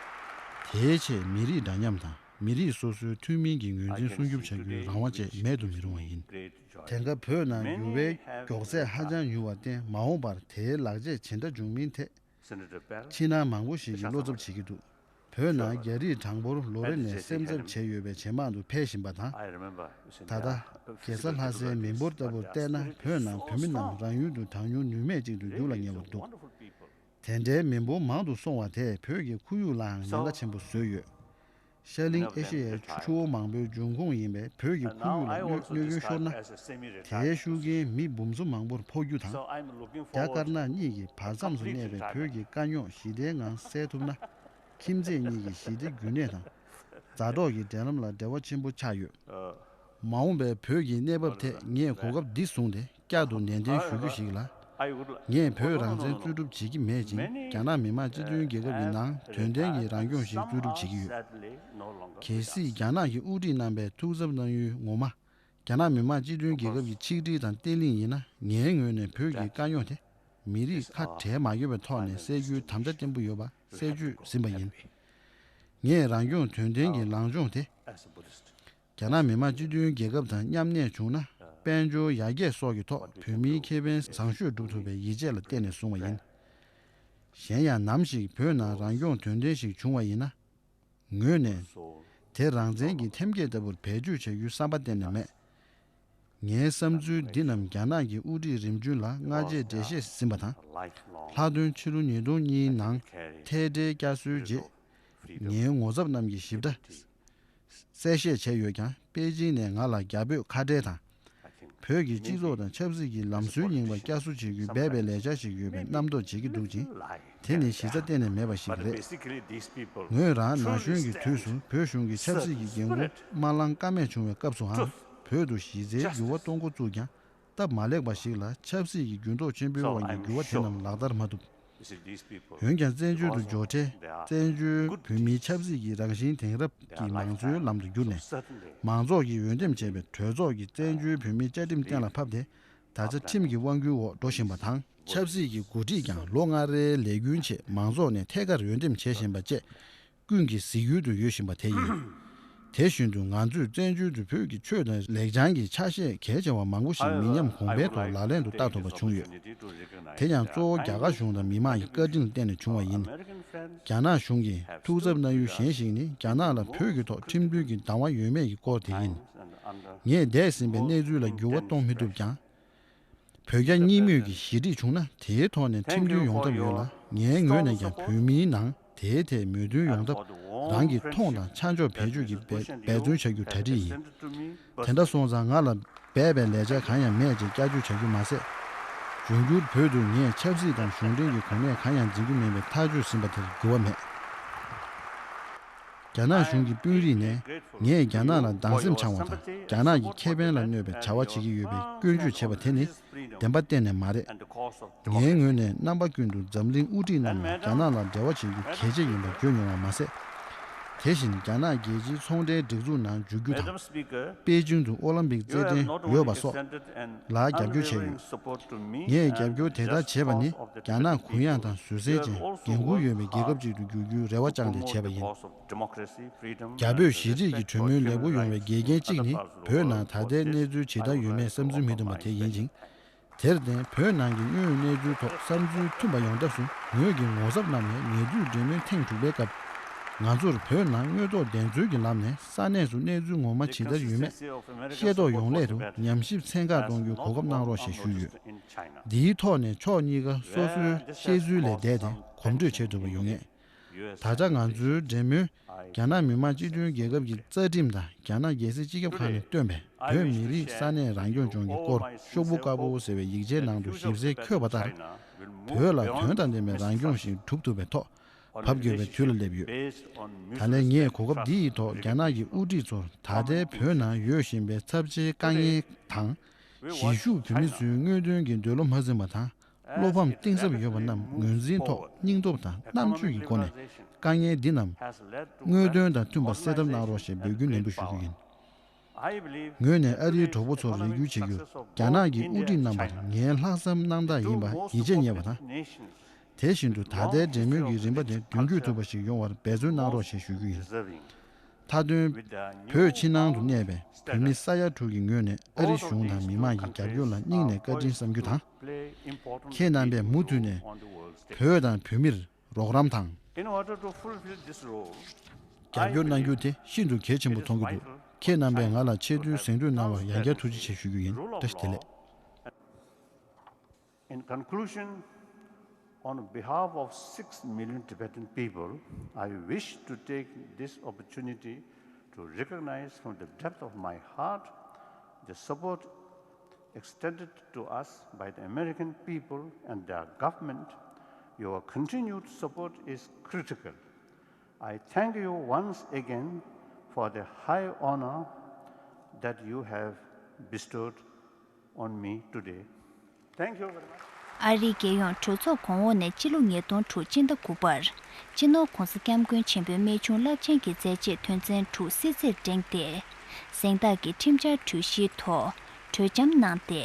དེའི་ཆེད་མི་རིགས་འདྲ་མཉམ་དང་། མི་རིགས་སོ་སོའི་ཐུན་མིན་གྱི་ངོས་འཛིན་སྲུང་སྐྱོབ་བྱ་རྒྱུའི་རང་དབང་བཅས་མེད་དུ་མི་རུང་བ་ཡིན། དེང་སྐབས་བོད་ནང་འགྱུར་བའི་མགྱོགས་ཚད་ཧ་ཅང་ཉུང་བར་བརྟེན། མ་འོངས་པར་དེའི་ལག་རྗེས་ཇི་འདྲ་འབྱུང་མིན་ཐད། ཕྱི་ནང་མང་པོ་ཞིག་གིས་བློ་འཚབ་བྱེད་ཀྱི་འདུག་བོད་ནང་རྒྱ་རིགས་གྲངས་འབོར་ལོ་རེ་ནས་སེམས་འཚབ་བྱས་ཡོད་པས་ཇེ་མང་དུ་འཕེལ་བཞིན་པ་དང་། ད་ལྟ་རྒྱལ་ས་ལྷ་སའི་མི་འབོར་ལྟ་བུར་བལྟས་ན། བོད་ནང་བོད་མི་རྣམས་རང་ཡུལ་དུ་གྲངས་ཉུང་ནུས་མེད་ཅིག་ཏུ་འགྱུར་ལ་ཉེ་བར་འདུག་དེ་འདྲའི་མི་འབོར་མང་དུ་སོང་བ་དེས་བོད་ཀྱི་ཁོར་ཡུག་ལའང་ཉེན་ཁ་ཆེན་པོ་བཟོས་ཡོད། ཤར་གླིང་ཨེ་ཤེ་ཡའི་ཆུ་བོ་མང་པོའི་འབྱུང་ཁུངས་ཡིན་པའི་བོད་ཀྱི་ཁོར་ཡུག་ལ་གནོད་གནོད་སྐྱོན་ཤོར་ན། དེའི་ཤུགས་རྐྱེན་མི་འབུམ་ཚོ་མང་པོར་ཕོག་རྒྱུ་དང་། རྒྱ་དཀར་ནག་གཉིས་ཀྱི་བར་མཚམས་སུ་གནས་པའི་བོད་ཀྱི་དཀའ་རྙོག་ཞི་བདེའི་ངང་སེལ་ཐུབ་ན། ཁྱིམ་མཚེས་གཉིས་ཀྱི་ཞི་བདེ་རྒྱུན་གནས་དང་། མཛའ་གྲོགས་ཀྱི་འབྲེལ་ལམ་ལ་འབྲེལ་བ་ཆེན་པོ་ཆགས་ཡོད། མ་འོངས་པའི་བོད་ཀྱི་གནས་བབ་ཐད་ངས་གོ་སྐབས་འདི་བཟུང་སྟེ་བསྐྱར་དུ་ནན་ཏན་ཞུ་རྒྱུ་ཞིག་ལ། ངས་བོད་རང་བཙན་རྩོད་སྒྲུབ་བྱེད་ཀྱི་མེད་ཅིང་། རྒྱ་ནག་མི་དམངས་སྤྱི་མཐུན་རྒྱལ་ཁབ་ཀྱི་ནང་དོན་ལྡན་གྱི་རང་སྐྱོང་ཞིག་རྩོད་སྒྲུབ་བྱེད་ཀྱི་ཡོད། གལ་སྲིད་རྒྱ་ནག་གི་དབུ་ཁྲིད་རྣམ་པས་ཐུགས་འཚབ་གནང་ཡུལ་ངོ་མ། རྒྱ་ནག་མི་དམངས་སྤྱི་མཐུན་རྒྱལ་ཁབ་ཀྱི་ཆིག་སྒྲིལ་དང་བརྟན་ལྷིང་ཡིན་ན། ངའི་ངོས་ནས་བོད་ཀྱི་དཀའ་རྙོག་དེ་མི་རིགས་ཁ་བྲལ་མ་ཡོད་པའི་ཐོག་ནས་སེལ་རྒྱུའི་དམ་བཅའ་བརྟན་པོ་ཡོད་པ་གསལ་བརྗོད་ཟིན་པ་ཡིན། ངས་རང་སྐྱོང་དོན་ལྡན་གྱི་ལངས་ཕྱོགས་དེ། རྒྱ་ནག་མི་དམངས་སྤྱི་མཐུན་རྒྱལ་ཁབ་དང་མཉམ་གནས་བྱུང་ན། དཔལ་འབྱོར་ཡར་རྒྱས་སོགས་ཀྱི་ཐོག་བོད་མིའི་ཁེ་ཕན་བཟང་ཤོས་སྒྲུབ་ཐུབ་པའི་ཡིད་ཆེས་ལ་བརྟེན་ནས་བཟུང་བ་ཡིན། གཞན་ཡང་ནམ་ཞིག་བོད་ནང་རང་སྐྱོང་དོན་ལྡན་ཞིག་བྱུང་བ་ཡིན་ན། ངོས་ནས་དེ་རང་བཙན་གྱི་ཐེམ་སྐས་ལྟ་བུར་བེད་སྤྱོད་བྱ་རྒྱུའི་བསམ་པ་གཏན་ནས་མེད། ངའི་བསམ་ཚུལ་འདི་རྣམས་རྒྱ་ནག་གི་དབུ་ཁྲིད་རིམ་བྱོན་ལ་སྔ་རྗེས་འགྲེལ་བཤད་ཟིན་པ་དང་། ལྷག་དོན་ཕྱི་ལོ་ཉིས་སྟོང་གཉིས་ནང་ཐད་སྦྲེལ་བསྐྱར་གསོའི་རྗེས། ངའི་ངོ་ཚབ་རྣམས་ཀྱིས་ཞིབ་ཕྲ་གསལ་བཤད་བྱས་ཡོད་ཀྱང་། པེ་ཅིང་ནས་ང་ལ་རྒྱ་བོད་ཁ་བྲལ་དང་། བོད་ཀྱི་སྤྱི་ཚོགས་དང་ཆབ་སྲིད་ཀྱི་ལམ་སྲོལ་རྙིང་པ་བསྐྱར་གསོ་བྱེད་རྒྱུའི་སྦས་པའི་ལས་འཆར་ཞིག་ཡོད་པའི་རྣམ་རྟོག་བྱེད་ཀྱི་འདུག་ཅིང་། དེ་ནི་གཞི་རྩ་གཏན་ནས་མེད་པ་ཞིག་རེད། ངོས་རང་ན་གཞོན་གྱི་དུས་སུ་བོད་གཞུང་གི་ཆབ་སྲིད་ཀྱི་འགན་འཁུར་མ་བླངས་ཀ་མེད་བྱུང་བའི་སྐབས་སུའང་། བོད་དུ་གཞི་རྩའི་འགྱུར་བ་གཏོང་འགོ་བཙུགས་ཀྱང་། སྟབས་མ་ལེགས་པ་ཞིག་ལ་ཆབ་སྲིད་ཀྱི་འགྱུར་ལྡོག་ཆེན་པོའི་དབང་གིས་འགྱུར་བ་དེ་རྣམས་ལག་བསྟར་མ་ཐུབ། འོན་ཀྱང་། བཙན་བྱོལ་དུ་འབྱོར་འཕྲལ། བཙན་བྱོལ་བོད་མིའི་ཆབ་སྲིད་ཀྱི་རང་བཞིན་དེང་རབས་ཀྱི་མང་གཙོའི་ལམ་དུ་བསྒྱུར་ནས། མང་ཚོགས་ཀྱིས་འོས་འདེམས་བྱས་པའི་གྲོས་ཚོགས་ཀྱི་བཙན་བྱོལ་བོད་མིའི་བཅའ་ཁྲིམས་གཏན་ལ་ཕབ་སྟེ། ད་ཆ་ཁྲིམས་ཀྱི་དབང་སྒྱུར་འོག་འགྲོ་བཞིན་པ་དང་། ཆབ་སྲིད་ཀྱི་འགོ་ཁྲིད་ཀྱང་ལོ་ལྔ་རེའི་ལས་འགུལ་ཆེད་མང་ཚོགས་ནས་ཐད་ཀར་འོས་འདེམས་བྱེད་བཞིན་པ་བཅས། ཀུན་གྱི་གཟིགས་ཡུལ་དུ་ཡོད་བཞིན་པ་དེ་ཡིན། དེ་བཞིན་དུ་ང་ཚོས་བཙན་བྱོལ་དུ་བོད་ཀྱི་ཆོས་དང་ལེགས་བྱང་གི་ཆ་ཤས་གལ་ཆེ་བ་མང་པོ་ཞིག་མི་ཉམས་གོང་འཕེལ་ཐོག་ལག་ལེན་དུ་བསྟར་ཐུབ་པ་བྱུང་ཡོད། དེ་ཡང་གཙོ་བོ་རྒྱ་གར་གཞུང་དང་མི་མང་གི་བཀའ་དྲིན་ལ་བརྟེན་ནས་བྱུང་བ་ཡིན། རྒྱ་ནག་གཞུང་གིས་ཐུགས་འཚབ་གནང་ཡུལ་གཞན་ཞིག་ནི་རྒྱ་ནག་ལ་བོད་ཀྱི་ཐོག་ཁྲིམས་མཐུན་གྱི་བདག་དབང་ཡོད་མེད་ཀྱི་སྐོར་དེ་ཡིན། ངས་འདས་ཟིན་པའི་གནས་ཚུལ་ལ་འགྱུར་བ་གཏོང་མི་ཐུབ་ཀྱང་། བོད་རྒྱ་གཉིས་མོས་ཀྱི་ཞི་འགྲིག་བྱུང་ན་དེའི་ཐོག་ནས་ཁྲིམས་མཐུན་ཡོང་ཐབས་ཡོད་ལ། ངའི་ངོས་ནས་ཀྱང་བོད་མིའི་ནང་དེའི་ཐད་མོས་མཐུན་ཡོང་ཐབས་རང་གིས་མཐོང་དང་ཆ་འཇོག་བེད་སྤྱོད་ཀྱིས་འབད་འབད་བརྩོན་བྱ་རྒྱུ་གྲ་སྒྲིག་ཡིན། དེ་འདྲ་སོང་ཙང་ང་ལ་འབད་པའི་ལས་འཆར་གང་ཡང་མེད་ཅེས་སྐྱག་རྫུན་བྱ་རྒྱུ་མ་ཟད། འབྱུང་འགྱུར་བོད་དུ་ངས་ཆབ་སྲིད་དང་གཞུང་འབྲེལ་གྱི་གོ་གནས་གང་ཡང་འཛིན་རྒྱུ་མིན་པའི་ཐག་གཅོད་ཟིན་པ་དེར་འགྱུར་བ་མེད། རྒྱ་ནག་གཞུང་གི་དཔོན་རིགས་ནས་ངས་རྒྱ་ནག་ལ་སྡང་སེམས་འཆང་བ་དང་རྒྱ་ནག་གི་ཁེ་ཕན་ལ་གནོད་པའི་བྱ་བ་བྱེད་ཀྱི་ཡོད་པའི་སྐྱོན་བརྗོད་བྱེད་པ་དེ་ནི་བདེན་པ་གཏན་ནས་མ་རེད། ངའི་ངོས་ནས་རྣམ་པ་ཀུན་ཏུ་འཛམ་གླིང་དབུ་ཁྲིད་རྣམས་ལ་རྒྱ་ནག་ལ་འབྲེལ་བ་བྱེད་རྒྱུ་གལ་ཆེ་ཡིན་པ་བརྗོད་མྱོང་བ་མ་ཟད། དེ་བཞིན་རྒྱ་ནག་རྒྱལ་སྤྱིའི་ཚོང་འབྲེལ་སྒྲིག་འཛུགས་ནང་འཇུག་རྒྱུ་དང་། པེ་ཅིང་དུ་ཨོ་ལམ་པིག་རྩེད་འགྲན་ཡོད་པ་སོགས་ལ་རྒྱབ་སྐྱོར་བྱས་ཡོད། ངས་རྒྱབ་སྐྱོར་དེ་ལྟར་བྱས་པ་ནི་རྒྱ་ནག་གུ་ཡངས་དང་བཟོད་བསྲན་ཅན་འགན་འཁུར་ཡོད་པའི་རྒྱལ་ཁབ་ཅིག་ཏུ་འགྱུར་རྒྱུའི་རེ་བ་བཅངས་ཏེ་བྱས་པ་ཡིན། རྒྱ་བོད་ཞི་འགྲིག་གི་གྲོས་མོལ་ལེགས་པོ་ཡོང་བའི་འགལ་རྐྱེན་གཅིག་ནི་བོད་ནང་ད་ལྟའི་གནས་ཚུལ་ཇི་ལྟར་ཡོད་མེད་བསམ་ཚུལ་མི་མཐུན་པ་དེ་ཡིན་ཅིང་། དེར་བརྟེན་བོད་ནང་གི་དངོས་ཡོད་གནས་ཚུལ་ཐོག་བསམ་ཚུལ་མཐུན་པ་ཡོང་ཐབས་སུ་ངོས་ཀྱི་ངོ་ཚབ་གནང་བའི་ཉེ་དུས་འབྲེལ་མོལ་ཐེངས་དྲུག་པའི་སྐབས། ང་ཚོར་བོད་ནང་དངོས་ཐོག་བདེན་འཚོལ་གྱི་ལམ་ནས་ས་གནས་སུ་གནས་ཚུལ་ངོ་མ་ཇི་ལྟར་ཡོད་མེད་ཤེས་རྟོགས་ཡོང་སླད་དུ་ཉམས་ཞིབ་ཚན་ཁག་གཏོང་རྒྱུའི་གོ་སྐབས་གནང་རོགས་ཞེས་ཞུས་ཡོད། འདིའི་ཐོག་ནས་ཕྱོགས་གཉིས་ཀ་སོ་སོའི་བཤད་ཚུལ་ལས་འདས་ཏེ་གོམ་བགྲོད་བྱེད་ཐུབ་པ་ཡོང་ངེས། ད་ཆ་ང་ཚོའི་འབྲེལ་མོལ་རྒྱ་ནག་མི་དམངས་སྤྱི་མཐུན་རྒྱལ་ཁབ་ཀྱི་རྩ་ཁྲིམས་དང་རྒྱ་ནག་རྒྱལ་སྲིད་སྤྱི་ཁྱབ་ཁང་ནས་བཏོན་པའི་བོད་མི་རིགས་ས་གནས་རང་སྐྱོང་ལྗོངས་ཀྱི་སྐོར་ཤོག་བུ་དཀར་པོ་ཟེར་བའི་ཡིག་ཆའི་ནང་དུ་ཞིབ་གསལ་འཁོད་པ་ལྟར། བོད་ལ་དོན་དང་ལྡན་པའི་རང་སྐྱོང་ཞིག་སྒྲུབ་ཐུབ་པའི་ཐོག་བབ་དགོས་པའི་དུས་ལ་སླེབས་ཡོད། ད་ལན་ངས་གོ་སྐབས་འདི་ཡི་ཐོག་རྒྱ་ནག་གི་དབུ་ཁྲིད་ཚོར་ད་ལྟའི་བོད་ནང་ཡོད་བཞིན་པའི་ཚབས་ཆེའི་དཀའ་ངལ་དང་། གཞིས་བཞུགས་བོད་མི་ཚོའི་དངོས་དོན་གྱི་འདོད་བློ་མ་འཛིན་པ་དང་། བློ་ཕམ་གཏིང་ཟབ་ཡོད་པ་རྣམས་ངོས་འཛིན་ཐོག་སྙིང་སྟོབས་དང་རྣམ་དཔྱོད་ཀྱི་སྒོ་ནས་དཀའ་ངལ་འདི་རྣམས་དངོས་དོན་དང་མཐུན་པར་སེལ་ཐབས་གནང་རོགས་ཞེས་འབོད་སྐུལ་ནན་པོ་ཞུ་རྒྱུ་ཡིན། ངོས་ནས་ཨ་རིའི་གྲོགས་པོ་ཚོར་རེ་སྐུལ་བྱེད་རྒྱུར། རྒྱ་ནག་གི་དབུ་ཁྲིད་རྣམ་པར་ངའི་ལྷག་བསམ་གནང་སྟངས་ཡིན་པ་ཡིད་ཆེས་རྙེད་པ་དང་། དེ་བཞིན་དུ་ད་ལྟའི་འབྲེལ་མོལ་གྱི་རིམ་པ་དེ་མདུན་སྐྱོད་ཐུབ་པ་ཞིག་ཡོང་བར་འབད་བརྩོན་གནང་རོགས་ཞེས་ཞུ་རྒྱུ་ཡིན། མཐའ་དོན། བོད་ཕྱི་ནང་དུ་གནས་པའི་བོད་མི་ས་ཡ་དྲུག་གི་ངོས་ནས་ཨ་རི་གཞུང་དང་མི་མང་གི་རྒྱབ་སྐྱོར་ལ་སྙིང་ནས་བཀའ་དྲིན་བསམ་རྒྱུ་དང་། ཁྱེད་རྣམ་པས་མུ་མཐུད་ནས་བོད་དང་བོད་མིར་རོགས་རམ་དང་། In order to fulfill this role, རྒྱབ་སྐྱོར་གནང་རྒྱུ་དེ་ཤིན་ཏུ་གལ་ཆེན་པོ་མཐོང་གི་འདུག་ཁྱེད་རྣམ་པས་ང་ལ་ཆེ་བསྟོད་གཟེངས་བསྟོད་གནང་བར་ཡང་བསྐྱར་ཐུགས་རྗེ་ཆེ་ཞུ་རྒྱུ་ཡིན། བཀྲ་ཤིས་བདེ་ལེགས། In conclusion, on behalf of six million Tibetan people, I wish to take this opportunity to recognize from the depth of my heart the support extended to us by the American people and their government. Your continued support is critical. I thank you once again for the high honor that you have bestowed on me today. Thank you very much. ཨ་རིའི་རྒྱལ་ཡོངས་གྲོས་ཚོགས་གོང་འོག་ནས་སྤྱི་ལོ་ཉིས་སྟོང་དྲུག་སྤྱི་ཟླ་དགུ་པར་སྤྱི་ནོར་༧གོང་ས་༧སྐྱབས་མགོན་ཆེན་པོའི་རྨད་བྱུང་རླབས་ཆེན་གྱི་མཛད་རྗེས་དོན་ཚན་དྲུག་སྲིད་རྩེར་བསྒྲེངས་ཏེ། གཟེངས་རྟགས་ཀྱི་ཁྲིམས་འཆར་གྲོས་གཞིའི་ཐོག་གྲོས་འཆམ་གནང་སྟེ།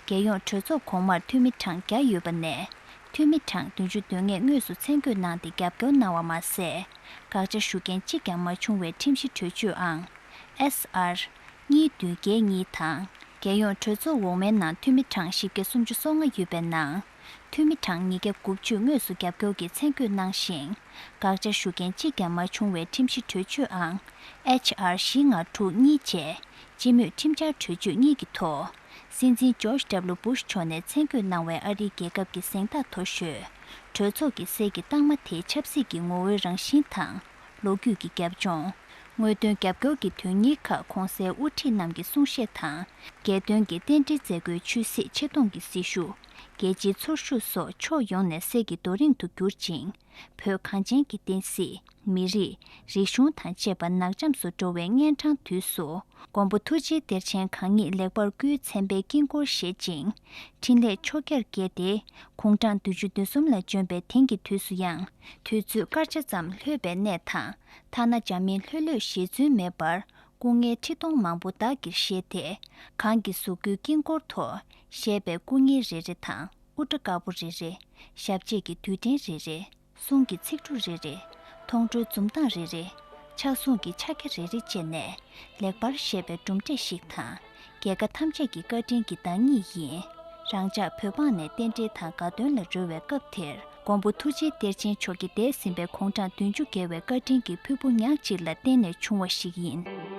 རྒྱལ་ཡོངས་གྲོས་ཚོགས་གོང་མར་འཐུས་མི་གྲངས་བརྒྱ་ཡོད་པ་ནས། འཐུས་མི་གྲངས་བདུན་ཅུ་དོན་ལྔས་དངོས་སུ་མཚན་བཀོད་གནང་སྟེ་རྒྱབ་སྐྱོར་གནང་བ་མ་ཟད། དགག་བྱ་ཞུ་མཁན་གཅིག་ཀྱང་མ་བྱུང་བའི་ཁྲིམས་གཞི་གྲོས་ཆོད་ཨང་། S R། གཉིས་བདུན་བརྒྱད་གཉིས་དང་། རྒྱལ་ཡོངས་གྲོས་ཚོགས་འོག་མའི་ནང་འཐུས་མི་གྲངས་བཞི་བརྒྱ་སུམ་ཅུ་སོ་ལྔ་ཡོད་པའི་ནང་། འཐུས་མི་གྲངས་ཉིས་བརྒྱ་དགུ་བཅུ་དངོས་སུ་རྒྱབ་སྐྱོར་གྱིས་མཚན་བཀོད་གནང་ཞིང་། དགག་བྱ་ཞུ་མཁན་གཅིག་ཀྱང་མ་བྱུང་བའི་ཁྲིམས་གཞི་གྲོས་ཆོད་ཨང་། H R བཞི་ལྔ་དྲུག་གཉིས་བཅས། སྤྱི་མོས་ཁྲིམས་འཆར་གྲོས་ཆོད་གཉིས་ཀྱི་ཐོག་སྲིད་འཛིན་ཇོརྗ་ཌབ་ལུ་སྦུ་ཤ་མཆོག་ནས་མཚན་བཀོད་གནང་བའི་ཨ་རིའི་རྒྱལ་ཁབ་ཀྱི་གཟེངས་རྟགས་མཐོ་ཤོས། གྲོས་ཚོགས་ཀྱི་གསེར་གྱི་རྟགས་མ་དེ་ཆབ་སྲིད་ཀྱི་ངོ་བོའི་རང་བཞིན་དང་། ལོ་རྒྱུས་ཀྱི་རྒྱབ་ལྗོངས། དངོས་དོན་རྒྱབ་སྐྱོར་གྱི་དོན་གཉེར་ཁག་གོང་གསལ་དབུ་ཁྲིད་རྣམས་ཀྱི་གསུང་བཤད་དང་། རྒྱལ་དོན་གྱི་རྟེན་འབྲེལ་མཛད་སྒོའི་ཆོས་སྲིད་ཆེ་མཐོང་གི་སྲི་ཞུ། རྒྱལ་སྤྱིའི་ཚོར་ཤུགས་སོགས་ཕྱོགས་ཡོངས་ནས་གསེར་གྱི་རྡོ་རིང་དུ་གྱུར་ཅིང་། བོད་གངས་ཅན་གྱི་བསྟན་སྲིད། མི་རིགས། རིག་གཞུང་དང་བཅས་པ་ནག་འཇམ་སུ་འགྲོ་བའི་གཉན་འཕྲང་དུས་སུ། མགོན་པོ་ཐུགས་རྗེའི་གཏེར་ཆེན་གང་ཉིད་ལེགས་པར་བསྐུལ་མཚན་དཔེའི་དཀྱིལ་འཁོར་བཞེས་ཤིང་། འཕྲིན་ལས་ཕྱོགས་བརྒྱར་རྒྱས་ཏེ། དགུང་གྲངས་བདུན་ཅུ་དོན་གསུམ་ལ་བྱོན་པའི་དེང་གི་དུས་སུ་ཡང་། དུས་ཚོད་སྐར་ཆ་ཙམ་ལྷོད་པའི་གནས་དང་། ཐ་ན་འཇར་མན་ལྷོད་ལྷོད་ཞེ་ཚུལ་མེད་པར། སྐུ་ངལ་ཁྲི་སྟོང་མང་པོ་བདག་གིར་བཞེས་ཏེ། གང་གི་གཟུགས་སྐུའི་དཀྱིལ་འཁོར་དུ། བཞེས་པའི་སྐུ་བརྙན་རེ་རེ་དང་། དབུ་སྐྲ་དཀར་པོ་རེ་རེ། ཞབས་རྗེས་ཀྱི་རྡུལ་ཕྲན་རེ་རེ། གསུང་གི་ཚིག་འབྲུ་རེ་རེ། མཐོང་གྲོལ་འཛུམ་མདངས་རེ་རེ། ཕྱག་ཟུང་གི་ཕྱག་རྒྱ་རེ་རེ་བཅས་ནས། ལེགས་པར་བཞད་པའི་གྲུབ་འབྲས་ཤིག་དང་། རྒྱལ་ཁ་ཐམས་ཅད་ཀྱི་བཀའ་དྲིན་གྱི་བདག་ཉིད་ཡིན། རང་ཅག་བོད་འབངས་ནས་རྟེན་འབྲེལ་དང་དགའ་སྟོན་ལ་རོལ་བའི་སྐབས་དེར། མགོན་པོ་ཐུགས་རྗེའི་གཏེར་ཆེན་མཆོག་གི་འདས་ཟིན་པའི་དགུང་གྲངས་བདུན་ཅུ་བརྒལ་བའི་བཀའ་དྲིན་གྱི་ཕུར་བུ་ཉག་གཅིག་ལ་བརྟེན་ནས་བྱུང་བ་ཞིག་ཡིན།